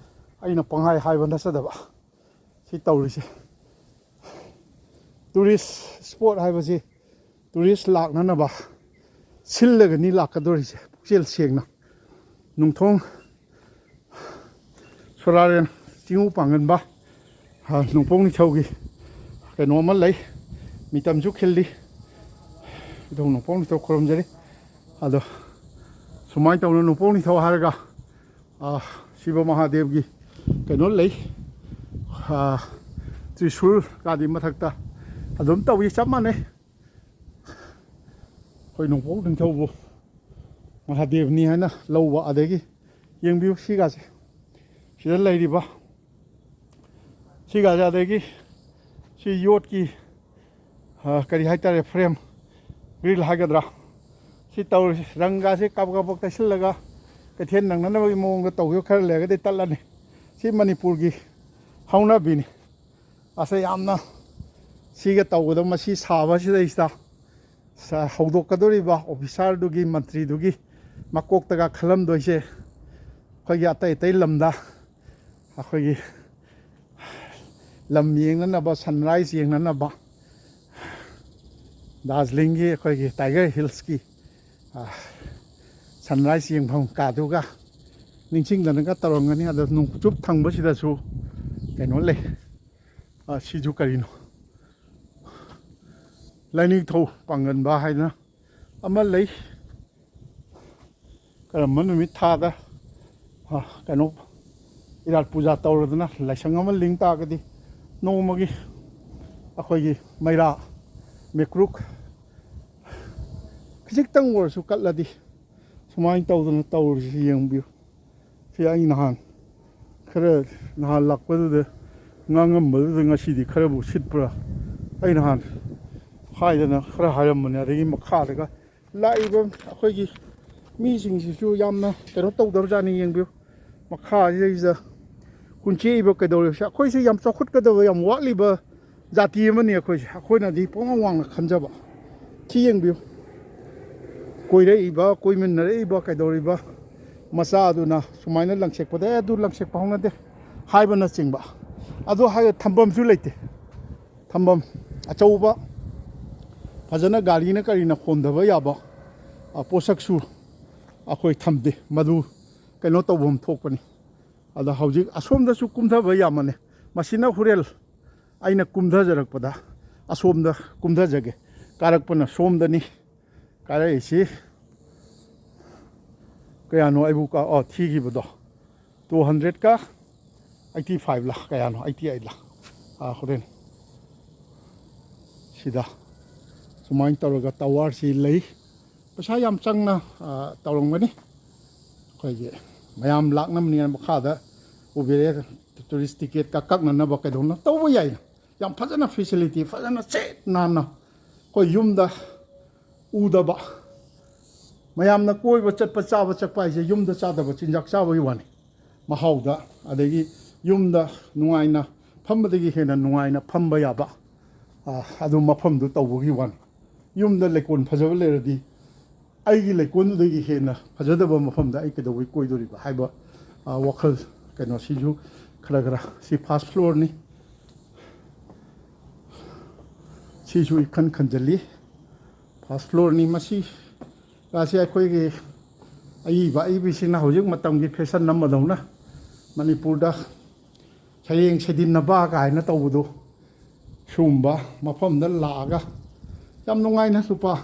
ꯑꯩꯅ ꯄꯪꯍꯥꯏ ꯍꯥꯏꯕ ꯅꯠꯆꯗꯕ ꯁꯤ ꯇꯧꯔꯤꯁꯦ꯫ ꯇꯨꯔꯤꯁ ꯁ꯭ꯄꯣꯠ ꯍꯥꯏꯕꯁꯤ ꯇꯨꯔꯤꯁ ꯂꯥꯛꯅꯅꯕ ꯁꯤꯜꯂꯒꯅꯤ ꯂꯥꯛꯀꯗꯧꯔꯤꯁꯦ, ꯄꯨꯛꯆꯦꯜ ꯁꯦꯡꯅ꯫ ꯅꯨꯡꯊꯣꯡ ꯁꯣꯔꯥꯔꯦꯟ ꯆꯤꯡꯉꯨ ꯄꯥꯡꯒꯟꯕ, ꯑ, ꯅꯣꯡꯄꯣꯛ ꯅꯤꯡꯊꯧꯒꯤ ꯀꯩꯅꯣ ꯑꯃ ꯂꯩ, ꯃꯤꯇꯝꯁꯨ ꯈꯤꯜꯂꯤ꯫ ꯏꯙꯧ ꯅꯣꯡꯄꯣꯛ ꯅꯤꯡꯊꯧ ꯈꯨꯔꯨꯝꯖꯔꯤ꯫ ꯑꯗꯣ ꯁꯨꯃꯥꯏꯅ ꯇꯧꯅ ꯅꯣꯡꯄꯣꯛ ꯅꯤꯡꯊꯧ ꯍꯥꯏꯔꯒ, ꯑ, ꯁꯤꯕ ꯃꯍꯥꯗꯦꯕꯒꯤ ꯀꯩꯅꯣ ꯂꯩ, ꯑ, ꯇ꯭ꯔꯤꯁꯨꯜ ꯀꯥꯗꯤ ꯃꯊꯛꯇ ꯑꯗꯨꯝ ꯇꯧꯏ, ꯆꯞ ꯃꯥꯟꯅꯩ꯫ ꯑꯩꯈꯣꯏ ꯅꯣꯡꯄꯣꯛ ꯅꯤꯡꯊꯧꯕꯨ ꯃꯍꯥꯗꯦꯕꯅꯤ ꯍꯥꯏꯅ ꯂꯧꯕ꯫ ꯑꯗꯒꯤ ꯌꯦꯡꯕꯤꯌꯨ ꯁꯤꯒꯥꯁꯦ, ꯁꯤꯗ ꯂꯩꯔꯤꯕ ꯁꯤꯒꯥꯁꯦ꯫ ꯑꯗꯒꯤ ꯁꯤ ꯌꯣꯠꯀꯤ, ꯑ, ꯀꯔꯤ ꯍꯥꯏꯇꯥꯔꯦ, ꯐ꯭ꯔꯦꯝ, ꯒ꯭ꯔꯤꯜ ꯍꯥꯏꯒꯗ꯭ꯔꯥ, ꯁꯤ ꯇꯧꯔꯤꯁꯤ꯫ ꯔꯪꯒꯥꯁꯦ ꯀꯥꯕꯛ ꯀꯥꯕꯛ ꯇꯩꯁꯤꯜꯂꯒ ꯀꯩꯊꯦꯜ ꯅꯪꯅꯅꯕꯒꯤ ꯃꯑꯣꯡꯗ ꯇꯧꯈꯤꯕ ꯈꯔ ꯂꯩꯔꯒꯗꯤ ꯇꯠꯂꯅꯤ꯫ ꯁꯤ ꯃꯅꯤꯄꯨꯔꯒꯤ ꯍꯧꯅꯕꯤꯅꯤ꯫ ꯑꯁ, ꯌꯥꯝꯅ ꯁꯤꯒ ꯇꯧꯒꯗꯕ, ꯃꯁꯤ ꯁꯥꯕꯁꯤꯗꯩꯁꯤꯗ ꯁ-, ꯍꯧꯗꯣꯛꯀꯗꯧꯔꯤꯕ ꯑꯣꯐꯤꯁꯥꯔꯗꯨꯒꯤ, ꯃꯟꯇ꯭ꯔꯤꯗꯨꯒꯤ ꯃꯀꯣꯛꯇꯒ ꯈꯜꯂꯝꯗꯣꯏꯁꯦ, ꯑꯩꯈꯣꯏꯒꯤ ꯑꯇꯩ ꯑꯇꯩ ꯂꯝꯗ ꯑꯩꯈꯣꯏꯒꯤ ꯂꯝ ꯌꯦꯡꯅꯅꯕ, ꯁꯟꯔꯥꯏꯖ ꯌꯦꯡꯅꯅꯕ, ꯗꯥꯔꯖꯤꯂꯤꯡꯒꯤ ꯑꯩꯈꯣꯏꯒꯤ ꯇꯥꯏꯒꯔ ꯍꯤꯜꯁꯀꯤ, ꯑ, ꯁꯟꯔꯥꯏꯖ ꯌꯦꯡꯐꯝ ꯀꯥꯗꯨꯒ ꯅꯤꯡꯁꯤꯡꯗꯅꯒ ꯇꯧꯔꯝꯒꯅꯤ꯫ ꯑꯗꯣ ꯅꯣꯡꯆꯨꯞ ꯊꯪꯕꯁꯤꯗꯁꯨ ꯀꯩꯅꯣ ꯂꯩ꯫ ꯑ, ꯁꯤꯁꯨ ꯀꯔꯤꯅꯣ? ꯂꯥꯏꯅꯤꯡꯊꯧ ꯄꯥꯡꯒꯟꯕ ꯍꯥꯏꯗꯅ ꯑꯃ ꯂꯩ꯫ ꯀꯔꯝꯕ ꯅꯨꯃꯤꯠ ꯊꯥꯗ, ꯑ, ꯀꯩꯅꯣ, ꯏꯔꯥꯠ ꯄꯨꯖꯥ ꯇꯧꯔꯗꯅ ꯂꯥꯏꯁꯪ ꯑꯃ ꯂꯤꯡ ꯇꯥꯔꯒꯗꯤ ꯅꯣꯡꯃꯒꯤ ꯑꯩꯈꯣꯏꯒꯤ ꯃꯩꯔꯥ, ꯃꯩꯀ꯭ꯔꯨꯛ ꯈꯖꯤꯛꯇꯪ ꯑꯣꯏꯔꯁꯨ ꯀꯠꯂꯗꯤ, ꯁꯨꯃꯥꯏꯅ ꯇꯧꯗꯅ ꯇꯧꯔꯤꯁꯤ ꯌꯦꯡꯕꯤꯌꯨ꯫ ꯁꯤ ꯑꯩ ꯅꯍꯥꯟ ꯈꯔ, ꯅꯍꯥꯟ ꯂꯥꯛꯄꯗꯨꯗ ꯉꯥꯡꯉꯝꯕꯗꯨꯗ ꯉꯁꯤꯗꯤ ꯈꯔꯕꯨ ꯁꯤꯠꯄ꯭ꯔꯥ? ꯑꯩ ꯅꯍꯥꯟ ꯍꯥꯏꯗꯅ ꯈꯔ ꯍꯥꯏꯔꯝꯕꯅꯦ꯫ ꯑꯗꯒꯤ ꯃꯈꯥꯗꯒ ꯂꯥꯛꯏꯕ ꯑꯩꯈꯣꯏꯒꯤ ꯃꯤꯁꯤꯡꯁꯤꯁꯨ ꯌꯥꯝꯅ ꯀꯩꯅꯣ ꯇꯧꯗꯕꯖꯥꯠꯅꯤ꯫ ꯌꯦꯡꯕꯤꯌꯨ, ꯃꯈꯥꯁꯤꯗꯩꯁꯤꯗ ꯀꯨꯟꯆꯦꯛꯏꯕ ꯀꯩꯗꯧꯔꯤꯕꯁꯦ꯫ ꯑꯩꯈꯣꯏꯁꯨ ꯌꯥꯝ ꯆꯥꯎꯈꯠꯀꯗꯕ, ꯌꯥꯝ ꯋꯥꯠꯂꯤꯕ ꯖꯥꯇꯤ ꯑꯃꯅꯤ ꯑꯩꯈꯣꯏꯁꯦ꯫ ꯑꯩꯈꯣꯏꯅꯗꯤ ꯄꯨꯡꯋꯥꯡ ꯋꯥꯡꯅ ꯈꯟꯖꯕ꯫ ꯁꯤ ꯌꯦꯡꯕꯤꯌꯨ, ꯀꯣꯏꯔꯛꯏꯕ, ꯀꯣꯏꯃꯤꯟꯅꯔꯛꯏꯕ, ꯀꯩꯗꯧꯔꯤꯕ ꯃꯆꯥꯗꯨꯅ ꯁꯨꯃꯥꯏꯅ ꯂꯪꯁꯦꯛꯄꯗ, "ꯑꯦ, ꯑꯗꯨ ꯂꯪꯁꯦꯛꯄ ꯍꯧꯅꯗꯦ" ꯍꯥꯏꯕꯅꯆꯤꯡꯕ꯫ ꯑꯗꯨ ꯍꯥꯏꯔ ꯊꯝꯐꯝꯁꯨ ꯂꯩꯇꯦ꯫ ꯊꯝꯐꯝ ꯑꯆꯧꯕ, ꯐꯖꯅ ꯒꯥꯔꯤꯅ ꯀꯔꯤꯅ ꯍꯣꯟꯊꯕ ꯌꯥꯕ, ꯑ, ꯄꯣꯠꯁꯛꯁꯨ ꯑꯩꯈꯣꯏ ꯊꯝꯗꯦ꯫ ꯃꯗꯨ ꯀꯩꯅꯣ ꯇꯧꯐꯝ ꯊꯣꯛꯄꯅꯤ꯫ ꯑꯗ ꯍꯧꯖꯤꯛ ꯑꯁꯣꯝꯗꯁꯨ ꯀꯨꯝꯊꯕ ꯌꯥꯝꯃꯅꯤ꯫ ꯃꯁꯤꯅ ꯍꯣꯔꯦꯟ ꯑꯩꯅ ꯀꯨꯝꯊꯖꯔꯛꯄꯗ ꯑꯁꯣꯝꯗ ꯀꯨꯝꯊꯖꯒꯦ꯫ ꯀꯥꯔꯛꯄꯅ ꯁꯣꯝꯗꯅꯤ꯫ ꯀꯥꯔꯛꯏꯁꯤ ꯀꯌꯥꯅꯣ ꯑꯩꯕꯨ ꯀꯥ-, ꯑꯣ, ꯊꯤꯈꯤꯕꯗꯣ꯫ Two hundred ꯀ eighty five ꯂ ꯀꯌꯥꯅꯣ, eighty eight ꯂ? ꯑꯥ, ꯍꯣꯔꯦꯟ ꯁꯤꯗ ꯁꯨꯃꯥꯏꯅ ꯇꯧꯔꯒ ꯇꯋꯥꯔꯁꯤ ꯂꯩ꯫ ꯄꯩꯁꯥ ꯌꯥꯝ ꯆꯪꯅ, ꯑ, ꯇꯧꯔꯝꯒꯅꯤ꯫ ꯑꯩꯈꯣꯏꯒꯤ ꯃꯌꯥꯝ ꯂꯥꯛꯅꯕꯅꯦꯅ ꯃꯈꯥꯗ ꯎꯕꯤꯔꯦ, ꯇꯨꯔꯤꯁ ꯇꯤꯀꯦꯠꯀ ꯀꯛꯅꯅꯕ ꯀꯩꯗꯧꯅ ꯇꯧꯕ ꯌꯥꯏ꯫ ꯌꯥꯝ ꯐꯖꯅ ꯐꯦꯁꯤꯂꯤꯇꯤ, ꯐꯖꯅ ꯁꯤꯠ ꯅꯥꯟꯅ ꯑꯩꯈꯣꯏ ꯌꯨꯝꯗ ꯎꯗꯕ, ꯃꯌꯥꯝꯅ ꯀꯣꯏꯕ ꯆꯠꯄ, ꯆꯥꯕ ꯆꯠꯄ ꯍꯥꯏꯁꯦ ꯌꯨꯝꯗ ꯆꯥꯗꯕ ꯆꯤꯟꯖꯥꯛ ꯆꯥꯕꯒꯤ ꯋꯥꯅꯤ꯫ ꯃꯍꯥꯎꯗ, ꯑꯗꯒꯤ ꯌꯨꯝꯗ ꯅꯨꯡꯉꯥꯏꯅ ꯐꯝꯕꯗꯒꯤ ꯍꯦꯟꯅ ꯅꯨꯡꯉꯥꯏꯅ ꯐꯝꯕ ꯌꯥꯕ, ꯑ, ꯑꯗꯨ ꯃꯐꯝꯗꯨ ꯇꯧꯕꯒꯤ ꯋꯥꯅꯤ꯫ ꯌꯨꯝꯗ ꯂꯩꯀꯣꯜ ꯐꯖꯕ ꯂꯩꯔꯗꯤ ꯑꯩꯒꯤ ꯂꯩꯀꯣꯜꯗꯨꯗꯒꯤ ꯍꯦꯟꯅ ꯐꯖꯗꯕ ꯃꯐꯝꯗ ꯑꯩ ꯀꯩꯗꯧꯕꯩ ꯀꯣꯏꯗꯣꯔꯤꯕ ꯍꯥꯏꯕ, ꯑ, ꯋꯥꯈꯜ ꯀꯩꯅꯣꯁꯤꯁꯨ ꯈꯔ ꯈꯔ, ꯁꯤ ꯐꯥꯔꯁ ꯐ꯭ꯂꯣꯔꯅꯤ꯫ ꯁꯤꯁꯨ ꯏꯈꯟ ꯈꯟꯖꯜꯂꯤ꯫ ꯐꯥꯔꯁ ꯐ꯭ꯂꯣꯔꯅꯤ꯫ ꯃꯁꯤ ꯀꯥꯁꯦ ꯑꯩꯈꯣꯏꯒꯤ ꯑꯏꯕ ꯑꯏꯕꯤꯁꯤꯅ ꯍꯧꯖꯤꯛ ꯃꯇꯝꯒꯤ ꯐꯦꯁꯟ ꯑꯃꯗꯧꯅ ꯃꯅꯤꯄꯨꯔꯗ ꯁꯩꯔꯦꯡ ꯁꯩꯗꯤꯟꯅꯕ ꯀꯥꯏꯅ ꯇꯧꯕꯗꯣ, ꯁꯤꯒꯨꯝꯕ ꯃꯐꯝꯗ ꯂꯥꯛꯑꯒ ꯌꯥꯝ ꯅꯨꯡꯉꯥꯏꯅ ꯂꯨꯄꯥ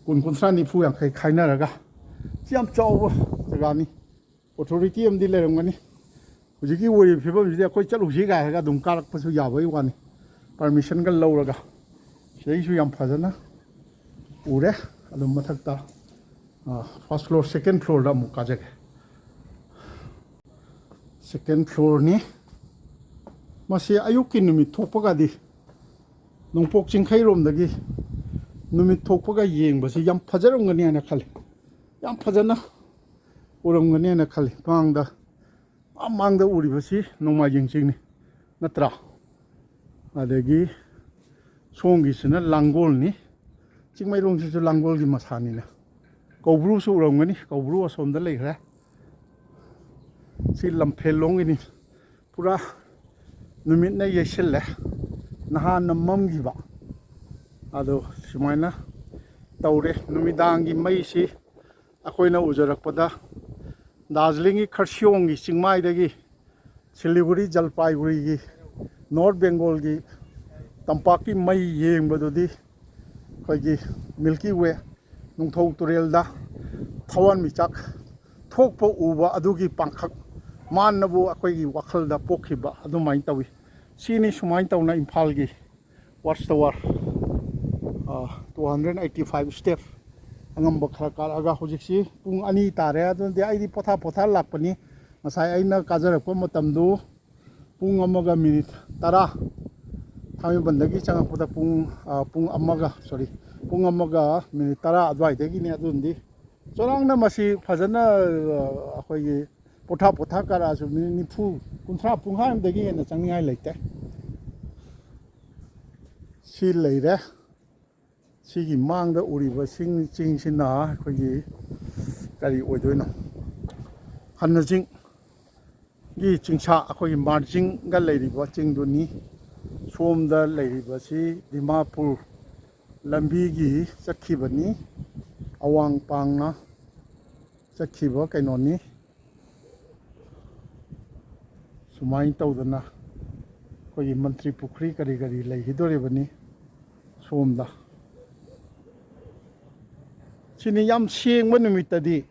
ꯀꯨꯟ, ꯀꯨꯟꯊ꯭ꯔꯥ, ꯅꯤꯐꯨ, ꯌꯥꯡꯈꯩ ꯈꯥꯏꯅꯔꯒ, ꯁꯤ ꯌꯥꯝ ꯆꯥꯎꯕ ꯖꯒꯥꯅꯤ꯫ ꯑꯣꯊꯣꯔꯤꯇꯤ ꯑꯃꯗꯤ ꯂꯩꯔꯝꯒꯅꯤ꯫ ꯍꯧꯖꯤꯛꯀꯤ ꯑꯣꯏꯔꯤꯕ ꯐꯤꯕꯝꯁꯤꯗꯤ ꯑꯩꯈꯣꯏ ꯆꯠꯂꯨꯁꯤ ꯀꯥꯏ ꯍꯥꯏꯔꯒ ꯑꯗꯨꯝ ꯀꯥꯔꯛꯄꯁꯨ ꯌꯥꯕꯒꯤ ꯋꯥꯅꯤ꯫ ꯄꯔꯃꯤꯁꯟꯒ ꯂꯧꯔꯒ꯫ ꯁꯤꯗꯩꯁꯨ ꯌꯥꯝ ꯐꯖꯅ ꯎꯔꯦ꯫ ꯑꯗꯨꯝ ꯃꯊꯛꯇ, ꯑ, ꯐꯥꯔꯁ ꯐ꯭ꯂꯣꯔ, ꯁꯦꯀꯦꯟ ꯐ꯭ꯂꯣꯔꯗ ꯑꯃꯨꯛ ꯀꯥꯖꯒꯦ꯫ ꯁꯦꯀꯦꯟ ꯐ꯭ꯂꯣꯔꯅꯤ꯫ ꯃꯁꯤ ꯑꯌꯨꯛꯀꯤ ꯅꯨꯃꯤꯠ ꯊꯣꯛꯄꯒꯗꯤ, ꯅꯣꯡꯄꯣꯛ ꯆꯤꯡꯈꯩꯔꯣꯝꯗꯒꯤ ꯅꯨꯃꯤꯠ ꯊꯣꯛꯄꯒ ꯌꯦꯡꯕꯁꯤ ꯌꯥꯝ ꯐꯖꯔꯝꯒꯅꯤ ꯍꯥꯏꯅ ꯈꯜꯂꯤ꯫ ꯌꯥꯝ ꯐꯖꯅ ꯎꯔꯝꯒꯅꯤ ꯍꯥꯏꯅ ꯈꯜꯂꯤ꯫ ꯃꯥꯡꯗ, ꯑꯥ ꯃꯥꯡꯗ ꯎꯔꯤꯕꯁꯤ ꯅꯣꯡꯃꯥꯏꯖꯤꯡ ꯆꯤꯡꯅꯤ, ꯅꯠꯇ꯭ꯔꯥ? ꯑꯗꯒꯤ ꯁꯣꯝꯒꯤꯁꯤꯅ ꯂꯥꯡꯒꯣꯜꯅꯤ꯫ ꯆꯤꯡꯃꯩꯔꯣꯡꯁꯤꯁꯨ ꯂꯥꯡꯒꯣꯜꯒꯤ ꯃꯁꯥꯅꯤꯅ꯫ ꯀꯧꯕ꯭ꯔꯨꯁꯨ ꯎꯔꯝꯒꯅꯤ, ꯀꯧꯕ꯭ꯔꯨ ꯑꯁꯣꯝꯗ ꯂꯩꯈ꯭ꯔꯦ꯫ ꯁꯤ ꯂꯝꯐꯦꯜꯂꯣꯡꯒꯤꯅꯤ꯫ ꯄꯨꯔꯥ ꯅꯨꯃꯤꯠꯅ ꯌꯩꯁꯤꯜꯂꯦ, ꯅꯍꯥꯟꯅ ꯃꯝꯈꯤꯕ꯫ ꯑꯗꯣ ꯁꯨꯃꯥꯏꯅ ꯇꯧꯔꯦ꯫ ꯅꯨꯃꯤꯗꯥꯡꯒꯤ ꯃꯩꯁꯤ ꯑꯩꯈꯣꯏꯅ ꯎꯖꯔꯛꯄꯗ ꯗꯥꯔꯖꯤꯂꯤꯡꯒꯤ ꯈꯔꯁꯤꯌꯣꯡꯒꯤ ꯆꯤꯡꯃꯥꯏꯗꯒꯤ ꯁꯤꯂꯤꯒꯨꯔꯤ, ꯖꯜꯄꯥꯏꯒꯨꯔꯤꯒꯤ, ꯅꯣꯔꯠ ꯕꯦꯡꯒꯣꯜꯒꯤ ꯇꯝꯄꯥꯛꯀꯤ ꯃꯩ ꯌꯦꯡꯕꯗꯨꯗꯤ ꯑꯩꯈꯣꯏꯒꯤ ꯃꯤꯜꯀꯤ ꯋꯦ, ꯅꯨꯡꯊꯧ ꯇꯨꯔꯦꯜꯗ ꯊꯋꯥꯟꯃꯤꯆꯥꯛ ꯊꯣꯛꯄ ꯎꯕ ꯑꯗꯨꯒꯤ ꯄꯥꯡꯈꯛ ꯃꯥꯟꯅꯕꯨ ꯑꯩꯈꯣꯏꯒꯤ ꯋꯥꯈꯜꯗ ꯄꯣꯛꯈꯤꯕ ꯑꯗꯨꯃꯥꯏꯅ ꯇꯧꯏ꯫ ꯁꯤꯅꯤ ꯁꯨꯃꯥꯏꯅ ꯇꯧꯅ ꯏꯝꯐꯥꯜꯒꯤ ꯋꯥꯆ ꯇꯋꯥꯔ, ꯑ, two hundred eighty five step ꯑꯉꯝꯕ ꯈꯔ ꯀꯥꯔꯛꯑꯒ ꯍꯧꯖꯤꯛꯁꯤ ꯄꯨꯡ ꯑꯅꯤ ꯇꯥꯔꯦ꯫ ꯑꯗꯨꯅꯗꯤ ꯑꯩꯗꯤ ꯄꯣꯊꯥ ꯄꯣꯊꯥ ꯂꯥꯛꯄꯅꯤ꯫ ꯉꯁꯥꯏ ꯑꯩꯅ ꯀꯥꯖꯔꯛꯄ ꯃꯇꯝꯗꯨ ꯄꯨꯡ ꯑꯃꯒ ꯃꯤꯅꯤꯠ ꯇꯔꯥ, ꯊꯥꯡꯃꯩꯕꯟꯗꯒꯤ ꯆꯪꯉꯛꯄꯗ ꯄꯨꯡ, ꯑ, ꯄꯨꯡ ꯑꯃꯒ, ꯁꯣꯔꯤ, ꯄꯨꯡ ꯑꯃꯒ ꯃꯤꯅꯤꯠ ꯇꯔꯥ ꯑꯗꯨꯋꯥꯏꯗꯒꯤꯅꯦ꯫ ꯑꯗꯨꯅꯗꯤ ꯆꯨꯔꯥꯡꯅ ꯃꯁꯤ ꯐꯖꯅ, ꯑ, ꯑꯩꯈꯣꯏꯒꯤ ꯄꯣꯊꯥ ꯄꯣꯊꯥ ꯀꯥꯔꯛꯑꯁꯨ ꯃꯤꯅꯤꯠ ꯅꯤꯐꯨ, ꯀꯨꯟꯊ꯭ꯔꯥ, ꯄꯨꯡꯈꯥꯏ ꯑꯃꯗꯒꯤ ꯍꯦꯟꯅ ꯆꯪꯅꯤꯡꯉꯥꯏ ꯂꯩꯇꯦ꯫ ꯁꯤ ꯂꯩꯔꯦ꯫ ꯁꯤꯒꯤ ꯃꯥꯡꯗ ꯎꯔꯤꯕ ꯆꯤꯡ, ꯆꯤꯡꯁꯤꯅ ꯑꯩꯈꯣꯏꯒꯤ ꯀꯔꯤ ꯑꯣꯏꯗꯣꯏꯅꯣ? ꯍꯟꯅ ꯆꯤꯡꯒꯤ ꯆꯤꯡꯁꯥ, ꯑꯩꯈꯣꯏꯒꯤ ꯃꯥꯔꯖꯤꯡꯒ ꯂꯩꯔꯤꯕ ꯆꯤꯡꯗꯨꯅꯤ꯫ ꯁꯣꯝꯗ ꯂꯩꯔꯤꯕꯁꯤ ꯗꯤꯃꯥꯄꯨꯔ ꯂꯝꯕꯤꯒꯤ ꯆꯠꯈꯤꯕꯅꯤ꯫ ꯑꯋꯥꯡ ꯄꯥꯡꯅ ꯆꯠꯈꯤꯕ ꯀꯩꯅꯣꯅꯤ꯫ ꯁꯨꯃꯥꯏꯅ ꯇꯧꯗꯅ ꯑꯩꯈꯣꯏꯒꯤ ꯃꯟꯇ꯭ꯔꯤ ꯄꯨꯈ꯭ꯔꯤ ꯀꯔꯤ ꯀꯔꯤ ꯂꯩꯈꯤꯗꯣꯔꯤꯕꯅꯤ ꯁꯣꯝꯗ꯫ ꯁꯤꯅꯤ ꯌꯥꯝ ꯁꯦꯡꯕ ꯅꯨꯃꯤꯠꯇꯗꯤ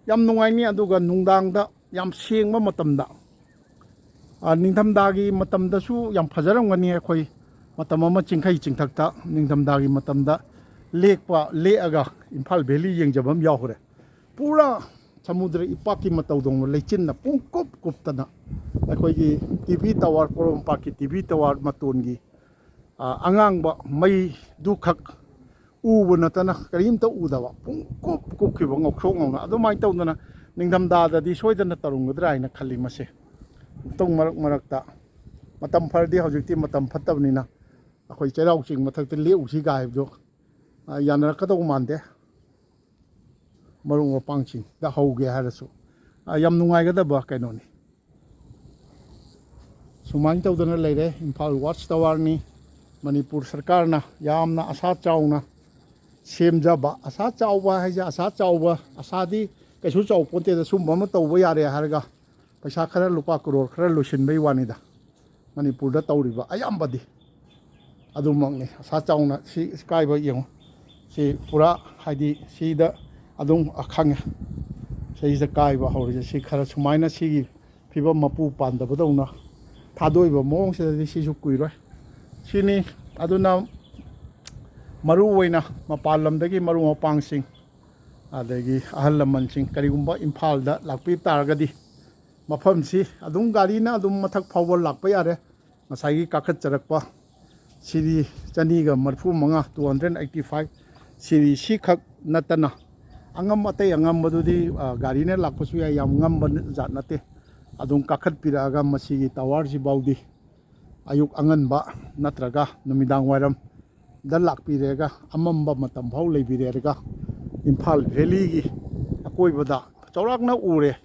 ꯌꯥꯝ ꯅꯨꯡꯉꯥꯏꯅꯤ꯫ ꯑꯗꯨꯒ ꯅꯨꯡꯗꯥꯡꯗ ꯌꯥꯝ ꯁꯦꯡꯕ ꯃꯇꯝꯗ, ꯑ, ꯅꯤꯡꯊꯝꯊꯥꯒꯤ ꯃꯇꯝꯗꯁꯨ ꯌꯥꯝ ꯐꯖꯔꯝꯒꯅꯤ꯫ ꯑꯩꯈꯣꯏ ꯃꯇꯝ ꯑꯃ ꯆꯤꯡꯈꯩ ꯆꯤꯡꯊꯛꯇ ꯅꯤꯡꯊꯝꯊꯥꯒꯤ ꯃꯇꯝꯗ ꯂꯦꯛꯄ, ꯂꯦꯛꯑꯒ ꯏꯝꯐꯥꯜ ꯚꯦꯂꯤ ꯌꯦꯡꯖꯕ ꯑꯃ ꯌꯥꯎꯈ꯭ꯔꯦ꯫ ꯄꯨꯔꯥ ꯁꯃꯨꯗ꯭ꯔ ꯏꯄꯥꯛꯀꯤ ꯃꯇꯧꯗꯧꯅ ꯂꯩꯆꯤꯟꯅ ꯄꯨꯡꯀꯨꯞ ꯀꯨꯞꯇꯅ ꯑꯩꯈꯣꯏꯒꯤ ꯇꯤ ꯚꯤ ꯇꯥꯋꯔ, ꯄꯣꯔꯣꯝꯄꯥꯠꯀꯤ ꯇꯤ ꯚꯤ ꯇꯥꯋꯔ ꯃꯇꯣꯟꯒꯤ, ꯑ, ꯑꯉꯥꯡꯕ ꯃꯩꯗꯨꯈꯛ ꯎꯕ ꯅꯠꯇꯅ ꯀꯔꯤꯝꯇ ꯎꯗꯕ, ꯄꯨꯡꯀꯨꯞ ꯀꯨꯞꯈꯤꯕ ꯉꯧꯁꯣꯛ ꯉꯧꯅ꯫ ꯑꯗꯨꯃꯥꯏꯅ ꯇꯧꯗꯅ ꯅꯤꯡꯊꯝꯊꯥꯗꯗꯤ ꯁꯣꯏꯗꯅ ꯇꯧꯔꯝꯒꯗ꯭ꯔꯥ ꯍꯥꯏꯅ ꯈꯜꯂꯤ꯫ ꯃꯁꯦ ꯑꯃꯨꯛꯇꯪ ꯃꯔꯛ ꯃꯔꯛꯇ, ꯃꯇꯝ ꯐꯔꯗꯤ, ꯍꯧꯖꯤꯛꯇꯤ ꯃꯇꯝ ꯐꯠꯇꯕꯅꯤꯅ, ꯑꯩꯈꯣꯏ ꯆꯩꯔꯥꯎ ꯆꯤꯡ ꯃꯊꯛꯇ ꯂꯦꯛꯎꯁꯤꯒ ꯍꯥꯏꯕꯗꯣ, ꯑ, ꯌꯥꯅꯔꯛꯀꯗꯧ ꯃꯥꯟꯗꯦ꯫ ꯃꯔꯨꯞ ꯃꯄꯥꯡꯁꯤꯡꯗ ꯍꯧꯒꯦ ꯍꯥꯏꯔꯁꯨ, ꯑ, ꯌꯥꯝ ꯅꯨꯡꯉꯥꯏꯒꯗꯕ ꯀꯩꯅꯣꯅꯤ꯫ ꯁꯨꯃꯥꯏꯅ ꯇꯧꯗꯅ ꯂꯩꯔꯦ ꯏꯝꯐꯥꯜ ꯋꯥꯠꯆ ꯇꯥꯋꯔꯅꯤ꯫ ꯃꯅꯤꯄꯨꯔ ꯁꯔꯀꯥꯔꯅ ꯌꯥꯝꯅ ꯑꯁꯥ ꯆꯥꯎꯅ ꯁꯦꯝꯖꯕ, ꯑꯁꯥ ꯆꯥꯎꯕ ꯍꯥꯏꯁꯦ, ꯑꯁꯥ ꯆꯥꯎꯕ, ꯑꯁꯥꯗꯤ ꯀꯩꯁꯨ ꯆꯥꯎ ꯄꯣꯟꯇꯦꯗ꯫ ꯁꯨꯝꯕ ꯑꯃ ꯇꯧꯕ ꯌꯥꯔꯦ ꯍꯥꯏꯔꯒ ꯄꯩꯁꯥ ꯈꯔ, ꯂꯨꯄꯥ ꯀꯔꯣꯔ ꯈꯔ ꯂꯣꯏꯁꯤꯟꯕꯩ ꯋꯥꯅꯤꯗ꯫ ꯃꯅꯤꯄꯨꯔꯗ ꯇꯧꯔꯤꯕ ꯑꯌꯥꯝꯕꯗꯤ ꯑꯗꯨꯃꯛꯅꯤ꯫ ꯑꯁꯥ ꯆꯥꯎꯅ ꯁꯤ ꯀꯥꯏꯕ ꯌꯦꯡꯉꯨ꯫ ꯁꯤ ꯄꯨꯔꯥ, ꯍꯥꯏꯗꯤ, ꯁꯤꯗ ꯑꯗꯨꯝ ꯈꯪꯉꯦ꯫ ꯁꯤꯗ ꯀꯥꯏꯕ ꯍꯧꯔꯤꯁꯦ꯫ ꯁꯤ ꯈꯔ ꯁꯨꯃꯥꯏꯅ ꯁꯤꯒꯤ ꯐꯤꯕꯝ, ꯃꯄꯨ ꯄꯥꯟꯗꯕꯗꯧꯅ ꯊꯥꯗꯣꯛꯏꯕ ꯃꯑꯣꯡꯁꯤꯗꯗꯤ ꯁꯤꯁꯨ ꯀꯨꯏꯔꯣꯏ꯫ ꯁꯤꯅꯤ꯫ ꯑꯗꯨꯅ ꯃꯔꯨ ꯑꯣꯏꯅ ꯃꯄꯥꯟ ꯂꯝꯗꯒꯤ ꯃꯔꯨꯞ ꯃꯄꯥꯡꯁꯤꯡ, ꯑꯗꯒꯤ ꯑꯍꯜ ꯂꯃꯟꯁꯤꯡ, ꯀꯔꯤꯒꯨꯝꯕ ꯏꯝꯐꯥꯜꯗ ꯂꯥꯛꯄꯤꯕ ꯇꯥꯔꯒꯗꯤ, ꯃꯐꯝꯁꯤ ꯑꯗꯨꯝ ꯒꯥꯔꯤꯅ ꯑꯗꯨꯝ ꯃꯊꯛ ꯐꯥꯎꯕ ꯂꯥꯛꯄ ꯌꯥꯔꯦ꯫ ꯉꯁꯥꯏꯒꯤ ꯀꯥꯈꯠꯆꯔꯛꯄ ꯁꯤꯔꯤ ꯆꯅꯤꯒ ꯃꯔꯤꯐꯨ ꯃꯉꯥ, two hundred eighty five, ꯁꯤꯔꯤ ꯁꯤꯈꯛ ꯅꯠꯇꯅ, ꯑꯉꯝ ꯑꯇꯩ ꯑꯉꯝꯕꯗꯨꯗꯤ, ꯑ, ꯒꯥꯔꯤꯅ ꯂꯥꯛꯄꯁꯨ ꯌꯥꯏ, ꯌꯥꯝ ꯉꯝꯕ ꯖꯥꯠ ꯅꯠꯇꯦ꯫ ꯑꯗꯨꯝ ꯀꯥꯈꯠꯄꯤꯔꯛꯑꯒ ꯃꯁꯤꯒꯤ ꯇꯋꯥꯔꯁꯤ ꯐꯥꯎꯗꯤ ꯑꯌꯨꯛ ꯑꯉꯟꯕ ꯅꯠꯇ꯭ꯔꯒ ꯅꯨꯃꯤꯗꯥꯡ ꯋꯥꯏꯔꯝꯗ ꯂꯥꯛꯄꯤꯔꯦꯒ, ꯑꯃꯝꯕ ꯃꯇꯝ ꯐꯥꯎ ꯂꯩꯕꯤꯔꯦꯒ, ꯏꯝꯐꯥꯜ ꯚꯦꯂꯤꯒꯤ ꯑꯀꯣꯏꯕꯗ ꯆꯥꯎꯔꯥꯛꯅ ꯎꯔꯦ꯫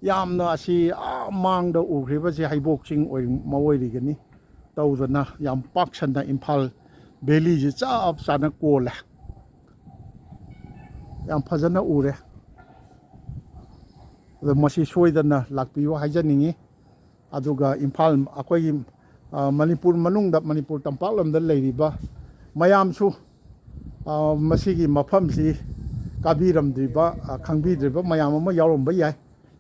ꯌꯥꯝꯅ ꯑꯁꯤ ꯑꯥ ꯃꯥꯡꯗ ꯎꯈ꯭ꯔꯤꯕꯁꯦ ꯍꯩꯕꯣꯛ ꯆꯤꯡ ꯑꯣꯏ-, ꯑꯃ ꯑꯣꯏꯔꯤꯒꯅꯤ꯫ ꯇꯧꯗꯅ ꯌꯥꯝ ꯄꯥꯛ ꯁꯟꯅ ꯏꯝꯐꯥꯜ ꯚꯦꯂꯤꯁꯤ ꯆꯞ ꯆꯥꯅ ꯀꯣꯜꯂꯦ꯫ ꯌꯥꯝ ꯐꯖꯅ ꯎꯔꯦ꯫ ꯑꯗꯣ ꯃꯁꯤ ꯁꯣꯏꯗꯅ ꯂꯥꯛꯄꯤꯌꯨ ꯍꯥꯏꯖꯅꯤꯡꯉꯤ꯫ ꯑꯗꯨꯒ ꯏꯝꯐꯥꯜ, ꯑꯩꯈꯣꯏꯒꯤ, ꯑ, ꯃꯅꯤꯄꯨꯔ ꯃꯅꯨꯡꯗ, ꯃꯅꯤꯄꯨꯔ ꯇꯝꯄꯥꯛ ꯂꯝꯗ ꯂꯩꯔꯤꯕ ꯃꯌꯥꯝꯁꯨ, ꯑ, ꯃꯁꯤꯒꯤ ꯃꯐꯝꯁꯤ ꯀꯥꯕꯤꯔꯝꯗ꯭ꯔꯤꯕ, ꯑ, ꯈꯪꯕꯤꯗ꯭ꯔꯤꯕ ꯃꯌꯥꯝ ꯑꯃ ꯌꯥꯎꯔꯝꯕ ꯌꯥꯏ꯫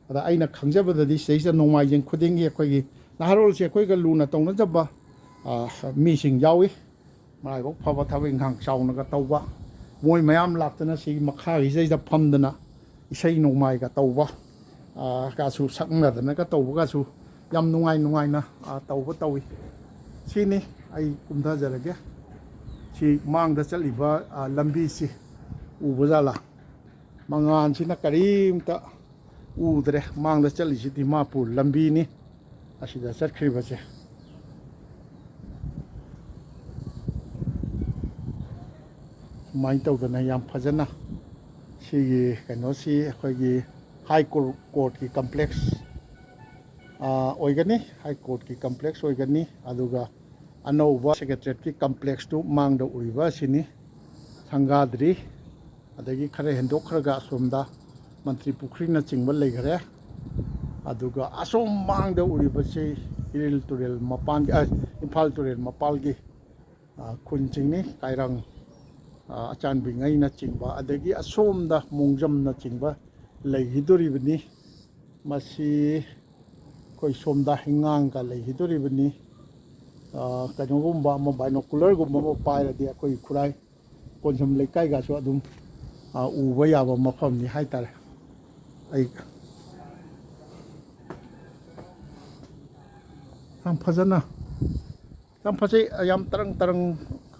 ꯑꯗ ꯑꯩꯅ ꯈꯪꯖꯕꯗꯗꯤ ꯁꯤꯗꯩꯁꯤꯗ ꯅꯣꯡꯃꯥꯏꯖꯤꯡ ꯈꯨꯗꯤꯡꯒꯤ ꯑꯩꯈꯣꯏꯒꯤ ꯅꯍꯥꯔꯣꯜꯁꯦ ꯑꯩꯈꯣꯏꯒ ꯂꯨꯅ ꯇꯧꯅꯖꯕ, ꯑ, ꯃꯤꯁꯤꯡ ꯌꯥꯎꯏ꯫ ꯃꯔꯥꯏꯕꯛ ꯐꯕ ꯊꯕꯛ ꯏꯪꯈꯥꯡ ꯆꯥꯎꯅꯒ ꯇꯧꯕ, ꯃꯣꯏ ꯃꯌꯥꯝ ꯂꯥꯛꯇꯅ ꯁꯤꯒꯤ ꯃꯈꯥꯒꯤꯁꯤꯗꯩꯗ ꯐꯝꯗꯅ ꯏꯁꯩ ꯅꯣꯡꯃꯥꯏꯒ ꯇꯧꯕ, ꯑ, ꯀꯥꯁꯨ ꯁꯛꯅꯗꯅꯒ ꯇꯧꯕꯒꯁꯨ ꯌꯥꯝ ꯅꯨꯡꯉꯥꯏ ꯅꯨꯡꯉꯥꯏꯅ, ꯑ, ꯇꯧꯕ ꯇꯧꯏ꯫ ꯁꯤꯅꯤ꯫ ꯑꯩ ꯀꯨꯝꯊꯖꯔꯒꯦ꯫ ꯁꯤ ꯃꯥꯡꯗ ꯆꯠꯂꯤꯕ, ꯑ, ꯂꯝꯕꯤꯁꯤ ꯎꯕ ꯖꯥꯠꯂꯥ? ꯃꯉꯥꯜꯁꯤꯅ ꯀꯔꯤꯝꯇ ꯎꯗ꯭ꯔꯦ꯫ ꯃꯥꯡꯗ ꯆꯠꯂꯤꯁꯤ ꯗꯤꯃꯥꯄꯨꯔ ꯂꯝꯕꯤꯅꯤ꯫ ꯑꯁꯤꯗ ꯆꯠꯈ꯭ꯔꯤꯕꯁꯦ ꯁꯨꯃꯥꯏꯅ ꯇꯧꯗꯅ ꯌꯥꯝ ꯐꯖꯅ ꯁꯤꯒꯤ ꯀꯩꯅꯣꯁꯤ ꯑꯩꯈꯣꯏꯒꯤ ꯍꯥꯏ ꯀꯣꯔꯠꯀꯤ ꯀꯝꯄ꯭ꯂꯦꯛꯁ, ꯑ, ꯑꯣꯏꯒꯅꯤ꯫ ꯍꯥꯏ ꯀꯣꯔꯠꯀꯤ ꯀꯝꯄ꯭ꯂꯦꯛꯁ ꯑꯣꯏꯒꯅꯤ꯫ ꯑꯗꯨꯒ ꯑꯅꯧꯕ ꯁꯦꯀ꯭ꯔꯦꯇꯔꯤꯌꯦꯠꯀꯤ ꯀꯝꯄ꯭ꯂꯦꯛꯁꯇꯨ ꯃꯥꯡꯗ ꯎꯔꯤꯕ ꯑꯁꯤꯅꯤ꯫ ꯁꯪꯒꯥꯗ꯭ꯔꯤ꯫ ꯑꯗꯒꯤ ꯈꯔ ꯍꯦꯟꯗꯣꯛꯈ꯭ꯔꯒ ꯑꯁꯣꯝꯗ ꯃꯟꯇ꯭ꯔꯤ ꯄꯨꯈ꯭ꯔꯤꯅꯆꯤꯡꯕ ꯂꯩꯈꯔꯦ꯫ ꯑꯗꯨꯒ ꯑꯁꯣꯝ ꯃꯥꯡꯗ ꯎꯔꯤꯕꯁꯤ ꯏꯔꯤꯜ ꯇꯨꯔꯦꯜ ꯃꯄꯥꯟꯒꯤ, ꯑ, ꯏꯝꯐꯥꯜ ꯇꯨꯔꯦꯜ ꯃꯄꯥꯜꯒꯤ, ꯑ, ꯈꯨꯟꯁꯤꯡꯅꯤ꯫ ꯀꯥꯏꯔꯪ, ꯑ, ꯑꯆꯥꯟꯕꯤꯉꯩꯅꯆꯤꯡꯕ, ꯑꯗꯒꯤ ꯑꯁꯣꯝꯗ ꯃꯣꯡꯖꯝꯅꯆꯤꯡꯕ ꯂꯩꯈꯤꯗꯣꯔꯤꯕꯅꯤ꯫ ꯃꯁꯤ ꯑꯩꯈꯣꯏ ꯁꯣꯝꯗ ꯍꯩꯉꯥꯡꯒ ꯂꯩꯈꯤꯗꯣꯔꯤꯕꯅꯤ꯫ ꯑ, ꯀꯩꯅꯣꯒꯨꯝꯕ ꯑꯃ, ꯕꯥꯏꯅꯣꯀꯨꯂꯔꯒꯨꯝꯕ ꯑꯃ ꯄꯥꯏꯔꯗꯤ ꯑꯩꯈꯣꯏ ꯈꯨꯔꯥꯏ ꯀꯣꯟꯁꯝ ꯂꯩꯀꯥꯏꯒꯁꯨ ꯑꯗꯨꯝ, ꯑ, ꯎꯕ ꯌꯥꯕ ꯃꯐꯝꯅꯤ ꯍꯥꯏꯇꯥꯔꯦ꯫ ꯑꯩ ꯌꯥꯝ ꯐꯖꯅ, ꯌꯥꯝ ꯐꯖꯩ, ꯌꯥꯝ ꯇꯔꯪ ꯇꯔꯪ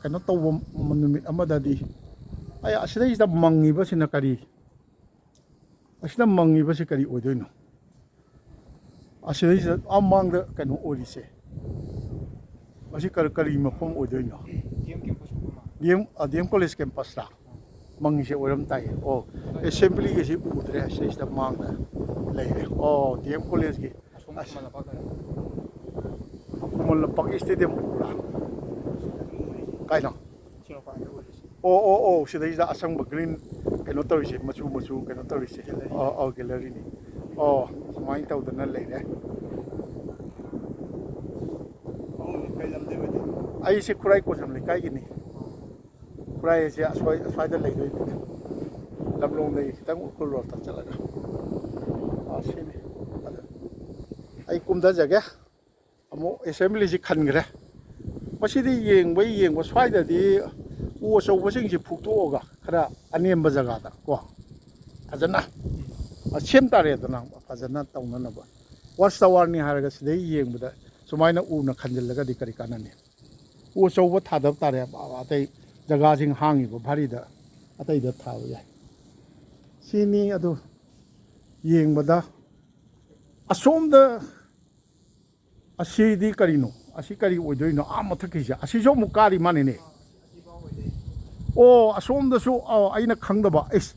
ꯀꯩꯅꯣ ꯇꯧꯕ ꯅꯨꯃꯤꯠ ꯑꯃꯗꯗꯤ꯫ ꯑꯩ ꯑꯁꯤꯗꯩꯁꯤꯗ ꯃꯪꯉꯤꯕꯁꯤꯅ ꯀꯔꯤ? ꯑꯁꯤꯗ ꯃꯪꯉꯤꯕꯁꯤ ꯀꯔꯤ ꯑꯣꯏꯗꯣꯏꯅꯣ? ꯑꯁꯤꯗꯩꯁꯤꯗ ꯑꯥ ꯃꯥꯡꯗ ꯀꯩꯅꯣ ꯑꯣꯏꯔꯤꯁꯦ, ꯑꯁꯤ ꯀꯔꯤ, ꯀꯔꯤ ꯃꯐꯝ ꯑꯣꯏꯗꯣꯏꯅꯣ? ꯗꯤ ꯑꯦꯝ ꯀꯦꯝꯄꯁ ꯃꯐꯝ ꯑꯃ꯫ ꯗꯤ ꯑꯦꯝ, ꯑ, ꯗꯤ ꯑꯦꯝ ꯀꯣꯂꯦꯖ ꯀꯦꯝꯄꯁꯇ ꯃꯪꯉꯤꯁꯦ ꯑꯣꯏꯔꯝ ꯇꯥꯏꯌꯦ꯫ ꯑꯣ, ꯑꯦꯁꯦꯝꯕ꯭ꯂꯤꯒꯁꯤ ꯎꯗ꯭ꯔꯦ, ꯑꯁꯤꯗꯩꯁꯤꯗ ꯃꯥꯡꯗ ꯂꯩꯔꯦ꯫ ꯑꯣ, ꯗꯤ ꯑꯦꯝ ꯀꯣꯂꯦꯖꯀꯤ꯫ ꯑꯁꯣꯝ ꯑꯁ꯫ ꯈꯨꯃꯟ ꯂꯝꯄꯥꯛꯇ ꯂꯩ꯫ ꯈꯨꯃꯟ ꯂꯝꯄꯥꯛꯀꯤ ꯁ꯭ꯇꯦꯗꯤꯌꯝ ꯎꯕ꯭ꯔꯥ? ꯀꯥꯏꯅꯣ? ꯁꯤ ꯃꯄꯥꯟꯗ ꯑꯣꯏꯔꯤꯁꯦ꯫ ꯑꯣ, ꯑꯣ, ꯑꯣ, ꯁꯤꯗꯩꯁꯤꯗ ꯑꯁꯪꯕ ꯒ꯭ꯔꯤꯟ ꯀꯩꯅꯣ ꯇꯧꯔꯤꯁꯦ, ꯃꯆꯨ ꯃꯆꯨ ꯀꯩꯅꯣ ꯇꯧꯔꯤꯁꯦ꯫ ꯒꯦꯂꯔꯤ꯫ ꯑꯣ, ꯑꯣ, ꯒꯦꯂꯔꯤꯅꯤ꯫ ꯑꯣ, ꯁꯨꯃꯥꯏꯅ ꯇꯧꯗꯅ ꯂꯩꯔꯦ꯫ ꯁꯣꯝꯒꯤꯗꯤ ꯀꯩ ꯂꯝꯗꯩ ꯑꯣꯏꯗꯣꯏꯅꯣ? ꯑꯩꯁꯦ ꯈꯨꯔꯥꯏ ꯀꯣꯟꯁꯝ ꯂꯩꯀꯥꯏꯒꯤꯅꯤ꯫ ꯈꯨꯔꯥꯏ ꯍꯥꯏꯁꯦ ꯑꯁ꯭ꯋꯥꯏ, ꯑꯁ꯭ꯋꯥꯏꯗ ꯂꯩꯗꯣꯏꯅꯤ꯫ ꯂꯝꯂꯣꯡꯗꯒꯤ ꯈꯤꯇꯪ ꯎꯈ꯭ꯔꯨꯜ ꯔꯣꯗꯇ ꯆꯠꯂꯒ꯫ ꯑꯥ, ꯁꯤꯅꯤ꯫ ꯑꯗ ꯑꯩ ꯀꯨꯝꯊꯖꯒꯦ꯫ ꯑꯃꯨꯛ ꯑꯦꯁꯦꯝꯕ꯭ꯂꯤꯁꯤ ꯈꯟꯈ꯭ꯔꯦ꯫ ꯃꯁꯤꯗꯤ ꯌꯦꯡꯕꯩ ꯌꯦꯡꯕ, ꯁ꯭ꯋꯥꯏꯗꯗꯤ ꯎ ꯑꯆꯧꯕꯁꯤꯡꯁꯤ ꯐꯨꯛꯇꯣꯛꯑꯒ ꯈꯔ ꯑꯅꯦꯝꯕ ꯖꯒꯥꯗ ꯀꯣ, ꯐꯖꯅ ꯁꯦꯝ ꯇꯥꯔꯦꯗꯅ, ꯐꯖꯅ ꯇꯧꯅꯅꯕ꯫ ꯋꯥꯆ ꯇꯥꯋꯔꯅꯤ ꯍꯥꯏꯔꯒ ꯁꯤꯗꯩ ꯌꯦꯡꯕꯗ ꯁꯨꯃꯥꯏꯅ ꯎꯅ ꯈꯟꯖꯤꯜꯂꯒꯗꯤ ꯀꯔꯤ ꯀꯥꯟꯅꯅꯤ? ꯎ ꯑꯆꯧꯕ ꯊꯥꯗꯕ ꯇꯥꯔꯦ, ꯑꯇꯩ ꯖꯒꯥꯁꯤꯡ ꯍꯥꯡꯉꯤꯕ ꯚꯥꯔꯤꯗ ꯑꯇꯩꯗ ꯊꯥꯕ ꯌꯥꯏ꯫ ꯁꯤꯅꯤ꯫ ꯑꯗꯨ ꯌꯦꯡꯕꯗ ꯑꯁꯣꯝꯗ, ꯑꯁꯤꯗꯤ ꯀꯔꯤꯅꯣ? ꯑꯁꯤ ꯀꯔꯤ ꯑꯣꯏꯗꯣꯏꯅꯣ? ꯑꯥ ꯃꯊꯛꯀꯤꯁꯦ, ꯑꯁꯤꯁꯨ ꯑꯃꯨꯛ ꯀꯥꯔꯤ ꯃꯥꯅꯤꯅꯦ꯫ ꯑꯣ, ꯑꯁꯣꯝꯗꯁꯨ, ꯑꯣ, ꯑꯩꯅ ꯈꯪꯗꯕ꯫ ꯑꯩꯁ,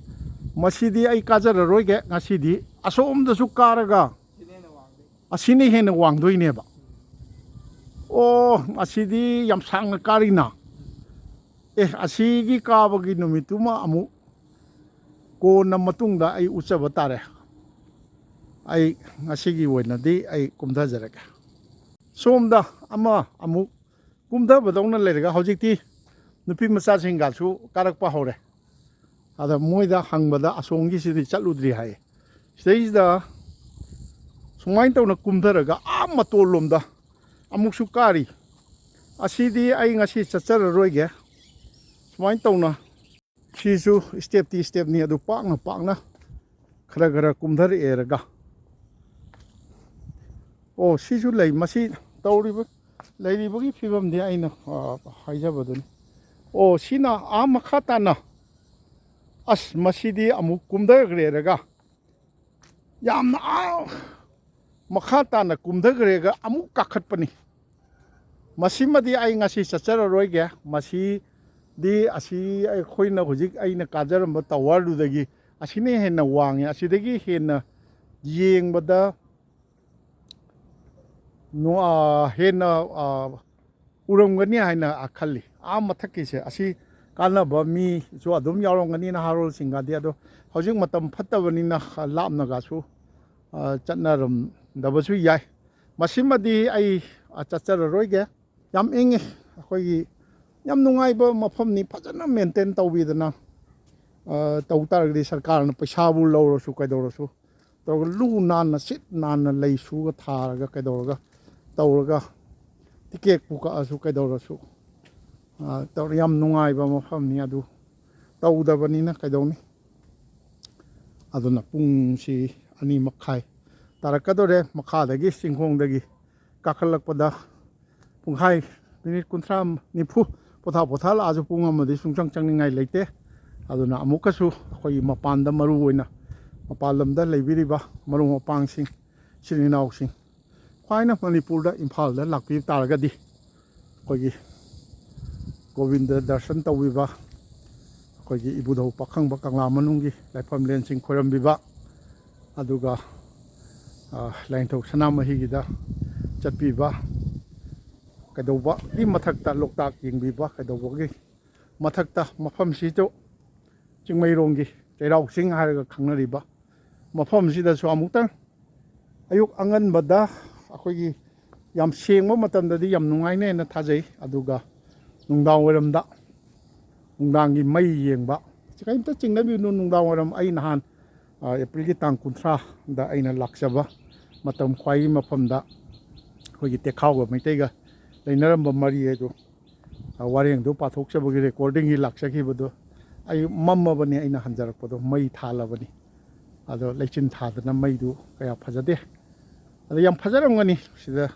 ꯃꯁꯤꯗꯤ ꯑꯩ ꯀꯥꯖꯔꯔꯣꯏꯒꯦ ꯉꯁꯤꯗꯤ꯫ ꯑꯁꯣꯝꯗꯁꯨ ꯀꯥꯔꯒ ꯑꯁꯤꯅ ꯍꯦꯟꯅ ꯋꯥꯡꯗꯣꯏꯅꯦꯕ꯫ ꯑꯣ, ꯑꯁꯤꯗꯤ ꯌꯥꯝ ꯁꯥꯡꯅ ꯀꯥꯔꯤꯅ꯫ ꯑꯦ, ꯑꯁꯤꯒꯤ ꯀꯥꯕꯒꯤ ꯅꯨꯃꯤꯠꯇꯨꯃ ꯑꯃꯨꯛ ꯀꯣꯟꯅ ꯃꯇꯨꯡꯗ ꯑꯩ ꯎꯠꯆꯕ ꯇꯥꯔꯦ꯫ ꯑꯩ ꯉꯁꯤꯒꯤ ꯑꯣꯏꯅꯗꯤ ꯑꯩ ꯀꯨꯝꯊꯖꯔꯒꯦ꯫ ꯁꯣꯝꯗ ꯑꯃ ꯑꯃꯨꯛ ꯀꯨꯝꯊꯕꯗꯧꯅ ꯂꯩꯔꯒ ꯍꯧꯖꯤꯛꯇꯤ ꯅꯨꯄꯤ ꯃꯆꯥꯁꯤꯡꯒꯁꯨ ꯀꯥꯔꯛꯄ ꯍꯧꯔꯦ꯫ ꯑꯗ ꯃꯣꯏꯗ ꯍꯪꯕꯗ ꯑꯁꯣꯝꯒꯤꯁꯤꯗꯤ ꯆꯠꯂꯨꯗ꯭ꯔꯤ ꯍꯥꯏ꯫ ꯁꯤꯗꯩꯁꯤꯗ ꯁꯨꯃꯥꯏꯅ ꯇꯧꯅ ꯀꯨꯝꯊꯔꯒ ꯑꯥ ꯃꯇꯣꯜ ꯂꯣꯝꯗ ꯑꯃꯨꯛꯁꯨ ꯀꯥꯔꯤ꯫ ꯑꯁꯤꯗꯤ ꯑꯩ ꯉꯁꯤ ꯆꯠꯆꯔꯔꯣꯏꯒꯦ꯫ ꯁꯨꯃꯥꯏꯅ ꯇꯧꯅ ꯁꯤꯁꯨ ꯁ꯭ꯇꯦꯞꯇꯤ ꯁ꯭ꯇꯦꯞꯅꯤ, ꯑꯗꯨ ꯄꯥꯛꯅ ꯄꯥꯛꯅ ꯈꯔ ꯈꯔ ꯀꯨꯝꯊꯔꯛꯑꯦꯔꯒ꯫ ꯑꯣ, ꯁꯤꯁꯨ ꯂꯩ꯫ ꯃꯁꯤ ꯇꯧꯔꯤꯕ, ꯂꯩꯔꯤꯕꯒꯤ ꯐꯤꯕꯝꯗꯤ ꯑꯩꯅ, ꯑ, ꯍꯥꯏꯖꯕꯗꯨꯅꯤ꯫ ꯑꯣ, ꯁꯤꯅ ꯑꯥ ꯃꯈꯥ ꯇꯥꯅ, ꯑꯁ, ꯃꯁꯤꯗꯤ ꯑꯃꯨꯛ ꯀꯨꯝꯊꯈ꯭ꯔꯦꯔꯒ꯫ ꯌꯥꯝꯅ ꯑꯥ ꯃꯈꯥ ꯇꯥꯅ ꯀꯨꯝꯊꯈ꯭ꯔꯦꯒ ꯑꯃꯨꯛ ꯀꯥꯈꯠꯄꯅꯤ꯫ ꯃꯁꯤꯃꯗꯤ ꯑꯩ ꯉꯁꯤ ꯆꯠꯆꯔꯔꯣꯏꯒꯦ꯫ ꯃꯁꯤꯗꯤ ꯑꯁꯤ ꯑꯩꯈꯣꯏꯅ ꯍꯧꯖꯤꯛ ꯑꯩꯅ ꯀꯥꯖꯔꯝꯕ ꯇꯋꯥꯔꯗꯨꯗꯒꯤ ꯑꯁꯤꯅ ꯍꯦꯟꯅ ꯋꯥꯡꯉꯤ꯫ ꯑꯁꯤꯗꯒꯤ ꯍꯦꯟꯅ ꯌꯦꯡꯕꯗ ꯅꯨ-, ꯑ, ꯍꯦꯟꯅ, ꯑ, ꯎꯔꯝꯒꯅꯤ ꯍꯥꯏꯅ, ꯑ, ꯈꯜꯂꯤ꯫ ꯑꯥ ꯃꯊꯛꯀꯤꯁꯦ ꯑꯁꯤ ꯀꯥꯟꯅꯕ ꯃꯤꯁꯨ ꯑꯗꯨꯝ ꯌꯥꯎꯔꯝꯒꯅꯤ, ꯅꯍꯥꯔꯣꯜꯁꯤꯡꯒꯗꯤ꯫ ꯑꯗꯣ ꯍꯧꯖꯤꯛ ꯃꯇꯝ ꯐꯠꯇꯕꯅꯤꯅ ꯂꯥꯞꯅꯒꯁꯨ, ꯑ, ꯆꯠꯅꯔꯝꯗꯕꯁꯨ ꯌꯥꯏ꯫ ꯃꯁꯤꯃꯗꯤ ꯑꯩ, ꯑ, ꯆꯠꯆꯔꯔꯣꯏꯒꯦ꯫ ꯌꯥꯝ ꯏꯪꯉꯤ꯫ ꯑꯩꯈꯣꯏꯒꯤ ꯌꯥꯝ ꯅꯨꯡꯉꯥꯏꯕ ꯃꯐꯝꯅꯤ꯫ ꯐꯖꯅ ꯃꯦꯟꯇꯦꯟ ꯇꯧꯕꯤꯗꯅ, ꯑ, ꯇꯧ ꯇꯥꯔꯒꯗꯤ ꯁꯔꯀꯥꯔꯅ ꯄꯩꯁꯥꯕꯨ ꯂꯧꯔꯁꯨ ꯀꯩꯗꯧꯔꯁꯨ ꯇꯧꯔꯒ ꯂꯨ ꯅꯥꯟꯅ ꯁꯤꯠ ꯅꯥꯟꯅ ꯂꯩ ꯁꯨꯒ ꯊꯥꯔꯒ ꯀꯩꯗꯧꯔꯒ ꯇꯧꯔꯒ ꯇꯤꯀꯦꯠꯄꯨ ꯀꯛꯑꯁꯨ ꯀꯩꯗꯧꯔꯁꯨ, ꯑ, ꯇꯧꯔ ꯌꯥꯝ ꯅꯨꯡꯉꯥꯏꯕ ꯃꯐꯝꯅꯤ꯫ ꯑꯗꯨ ꯇꯧꯗꯕꯅꯤꯅ ꯀꯩꯗꯧꯅꯤ? ꯑꯗꯨꯅ ꯄꯨꯡꯁꯤ ꯑꯅꯤ ꯃꯈꯥꯏ ꯇꯥꯔꯛꯀꯗꯧꯔꯦ꯫ ꯃꯈꯥꯗꯒꯤ ꯆꯤꯡꯈꯣꯡꯗꯒꯤ ꯀꯥꯈꯠꯂꯛꯄꯗ ꯄꯨꯡꯈꯥꯏ, ꯃꯤꯅꯤꯠ ꯀꯨꯟꯊ꯭ꯔꯥ, ꯅꯤꯐꯨ ꯄꯣꯊꯥ ꯄꯣꯊꯥ ꯂꯥꯛꯑꯁꯨ ꯄꯨꯡ ꯑꯃꯗꯤ ꯁꯨꯡꯆꯪ ꯆꯪꯅꯤꯡꯉꯥꯏ ꯂꯩꯇꯦ꯫ ꯑꯗꯨꯅ ꯑꯃꯨꯛꯀꯁꯨ ꯑꯩꯈꯣꯏꯒꯤ ꯃꯄꯥꯟꯗ, ꯃꯔꯨ ꯑꯣꯏꯅ ꯃꯄꯥꯟ ꯂꯝꯗ ꯂꯩꯕꯤꯔꯤꯕ ꯃꯔꯨꯞ ꯃꯄꯥꯡꯁꯤꯡ, ꯏꯆꯤꯟ ꯏꯅꯥꯎꯁꯤꯡ, ꯈ꯭ꯋꯥꯏꯅ ꯃꯅꯤꯄꯨꯔꯗ, ꯏꯝꯐꯥꯜꯗ ꯂꯥꯛꯄꯤꯕ ꯇꯥꯔꯒꯗꯤ ꯑꯩꯈꯣꯏꯒꯤ ꯒꯣꯕꯤꯟꯗ ꯗꯔꯁꯟ ꯇꯧꯕꯤꯕ, ꯑꯩꯈꯣꯏꯒꯤ ꯏꯕꯨꯙꯧ ꯄꯥꯈꯪꯕ ꯀꯪꯂꯥ ꯃꯅꯨꯡꯒꯤ ꯂꯥꯏꯐꯝꯂꯦꯟꯁꯤꯡ ꯈꯣꯏꯔꯝꯕꯤꯕ, ꯑꯗꯨꯒ, ꯑ, ꯂꯥꯏꯅꯤꯡꯊꯧ ꯁꯅꯥꯃꯍꯤꯒꯤꯗ ꯆꯠꯄꯤꯕ, ꯀꯩꯗꯧꯕꯒꯤ ꯃꯊꯛꯇ ꯂꯣꯛꯇꯥꯛ ꯌꯦꯡꯕꯤꯕ, ꯀꯩꯗꯧꯕꯒꯤ ꯃꯊꯛꯇ ꯃꯐꯝꯁꯤꯁꯨ ꯆꯤꯡꯃꯩꯔꯣꯡꯒꯤ ꯆꯩꯔꯥꯎ ꯆꯤꯡ ꯍꯥꯏꯔꯒ ꯈꯪꯅꯔꯤꯕ ꯃꯐꯝꯁꯤꯗꯁꯨ ꯑꯃꯨꯛꯇꯪ ꯑꯌꯨꯛ ꯑꯉꯟꯕꯗ ꯑꯩꯈꯣꯏꯒꯤ ꯌꯥꯝ ꯁꯦꯡꯕ ꯃꯇꯝꯗꯗꯤ ꯌꯥꯝ ꯅꯨꯡꯉꯥꯏꯅꯦꯅ ꯊꯥꯖꯩ꯫ ꯑꯗꯨꯒ ꯅꯨꯡꯗꯥꯡ ꯋꯥꯏꯔꯝꯗ, ꯅꯨꯡꯗꯥꯡꯒꯤ ꯃꯩ ꯌꯦꯡꯕ, ꯀꯔꯤꯝꯇ ꯆꯤꯡꯅꯕꯤꯒꯅꯨ꯫ ꯅꯨꯡꯗꯥꯡ ꯋꯥꯏꯔꯝ ꯑꯩ ꯅꯍꯥꯟ, ꯑ, ꯑꯦꯄ꯭ꯔꯤꯜꯒꯤ ꯇꯥꯡ ꯀꯨꯟꯊ꯭ꯔꯥꯗ ꯑꯩꯅ ꯂꯥꯛꯆꯕ ꯃꯇꯝ ꯈ꯭ꯋꯥꯏꯒꯤ ꯃꯐꯝꯗ ꯑꯩꯈꯣꯏꯒꯤ ꯇꯦꯈꯥꯎꯒ ꯃꯩꯇꯩꯒ ꯂꯩꯅꯔꯝꯕ ꯃꯔꯤ ꯑꯗꯨ ꯋꯥꯔꯦꯡꯗꯨ ꯄꯥꯊꯣꯛꯆꯕꯒꯤ ꯔꯦꯀꯣꯔꯗꯤꯡꯒꯤ ꯂꯥꯛꯆꯈꯤꯕꯗꯣ꯫ ꯑꯩ ꯃꯝꯃꯕꯅꯤ, ꯑꯩꯅ ꯍꯟꯖꯔꯛꯄꯗꯣ ꯃꯩ ꯊꯥꯜꯂꯕꯅꯤ꯫ ꯑꯗꯣ ꯂꯩꯆꯤꯟ ꯊꯥꯗꯅ ꯃꯩꯗꯨ ꯀꯌꯥ ꯐꯖꯗꯦ꯫ ꯑꯗꯣ ꯌꯥꯝ ꯐꯖꯔꯝꯒꯅꯤ꯫ ꯁꯤꯗ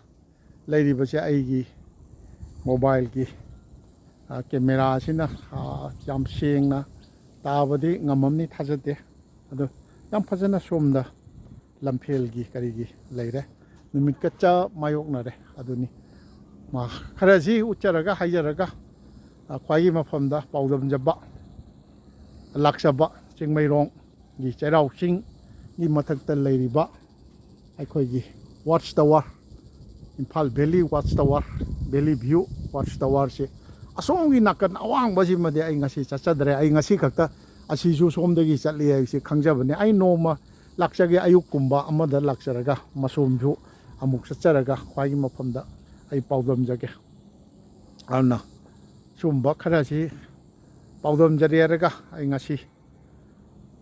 ꯂꯩꯔꯤꯕꯁꯦ ꯑꯩꯒꯤ ꯃꯣꯕꯥꯏꯜꯒꯤ, ꯑ, ꯀꯦꯃꯦꯔꯥꯁꯤꯅ, ꯑ, ꯌꯥꯝ ꯁꯦꯡꯅ ꯇꯥꯕꯗꯤ ꯉꯝꯃꯝꯅꯤ ꯊꯥꯖꯗꯦ꯫ ꯑꯗꯣ ꯌꯥꯝ ꯐꯖꯅ ꯁꯣꯝꯗ ꯂꯝꯐꯦꯜꯒꯤ ꯀꯔꯤꯒꯤ ꯂꯩꯔꯦ꯫ ꯅꯨꯃꯤꯠꯀ ꯆꯞ ꯃꯥꯌꯣꯛꯅꯔꯦ꯫ ꯑꯗꯨꯅꯤ ꯃꯥ ꯈꯔꯁꯤ ꯎꯠꯆꯔꯒ ꯍꯥꯏꯖꯔꯒ, ꯑ, ꯈ꯭ꯋꯥꯏꯒꯤ ꯃꯐꯝꯗ ꯄꯥꯎꯗꯝꯖꯕ ꯂꯥꯛꯆꯕ ꯆꯤꯡꯃꯩꯔꯣꯡꯒꯤ ꯆꯩꯔꯥꯎ ꯆꯤꯡꯒꯤ ꯃꯊꯛꯇ ꯂꯩꯔꯤꯕ ꯑꯩꯈꯣꯏꯒꯤ watch tower, Imphal valley watch tower, valley view watch ꯇꯋꯥꯔꯁꯦ, ꯑꯁꯣꯝꯒꯤ ꯅꯥꯀꯟ ꯑꯋꯥꯡꯕꯁꯤꯃꯗꯤ ꯑꯩ ꯉꯁꯤ ꯆꯠꯆꯗ꯭ꯔꯦ꯫ ꯑꯩ ꯉꯁꯤ ꯈꯛꯇ ꯑꯁꯤꯁꯨ ꯁꯣꯝꯗꯒꯤ ꯆꯠꯂꯤ ꯍꯥꯏꯕꯁꯤ ꯈꯪꯖꯕꯅꯤ꯫ ꯑꯩ ꯅꯣꯡꯃ ꯂꯥꯛꯆꯒꯦ, ꯑꯌꯨꯛꯀꯨꯝꯕ ꯑꯃꯗ ꯂꯥꯛꯆꯔꯒ ꯃꯁꯣꯝꯁꯨ ꯑꯃꯨꯛ ꯆꯠꯆꯔꯒ ꯈ꯭ꯋꯥꯏꯒꯤ ꯃꯐꯝꯗ ꯑꯩ ꯄꯥꯎꯗꯝꯖꯒꯦ꯫ ꯑꯗꯨꯅ ꯁꯨꯝꯕ ꯈꯔꯁꯤ ꯄꯥꯎꯗꯝꯖꯔꯦ ꯍꯥꯏꯔꯒ ꯑꯩ ꯉꯁꯤ,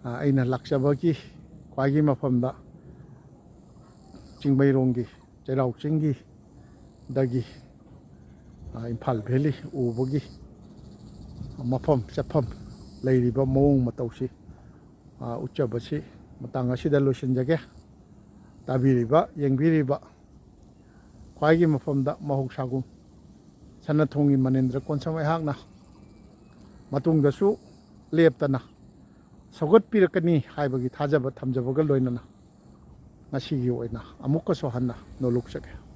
ꯑ, ꯑꯩꯅ ꯂꯥꯛꯆꯕꯒꯤ ꯈ꯭ꯋꯥꯏꯒꯤ ꯃꯐꯝꯗ ꯆꯤꯡꯃꯩꯔꯣꯡꯒꯤ ꯆꯩꯔꯥꯎ ꯆꯤꯡꯒꯤꯗꯒꯤ, ꯑ, ꯏꯝꯐꯥꯜ ꯚꯦꯂꯤ ꯎꯕꯒꯤ ꯃꯐꯝ ꯆꯠꯐꯝ ꯂꯩꯔꯤꯕ ꯃꯑꯣꯡ ꯃꯇꯧꯁꯤ, ꯑ, ꯎꯠꯆꯕꯁꯤ ꯃꯇꯥꯡ ꯑꯁꯤꯗ ꯂꯣꯏꯁꯤꯟꯖꯒꯦ꯫ ꯇꯥꯕꯤꯔꯤꯕ, ꯌꯦꯡꯕꯤꯔꯤꯕ ꯈ꯭ꯋꯥꯏꯒꯤ ꯃꯐꯝꯗ ꯃꯍꯧꯁꯥꯒꯨꯝ ꯁꯅꯥꯊꯣꯡꯒꯤ ꯃꯅꯤꯟꯗ꯭ꯔ ꯀꯣꯟꯁꯝ ꯑꯩꯍꯥꯛꯅ ꯃꯇꯨꯡꯗꯁꯨ ꯂꯦꯞꯇꯅ ꯁꯧꯒꯠꯄꯤꯔꯛꯀꯅꯤ ꯍꯥꯏꯕꯒꯤ ꯊꯥꯖꯕ ꯊꯝꯖꯕꯒ ꯂꯣꯏꯅꯅ ꯉꯁꯤꯒꯤ ꯑꯣꯏꯅ ꯑꯃꯨꯛꯀꯁꯨ ꯍꯟꯅ ꯅꯣꯂꯨꯛꯆꯒꯦ꯫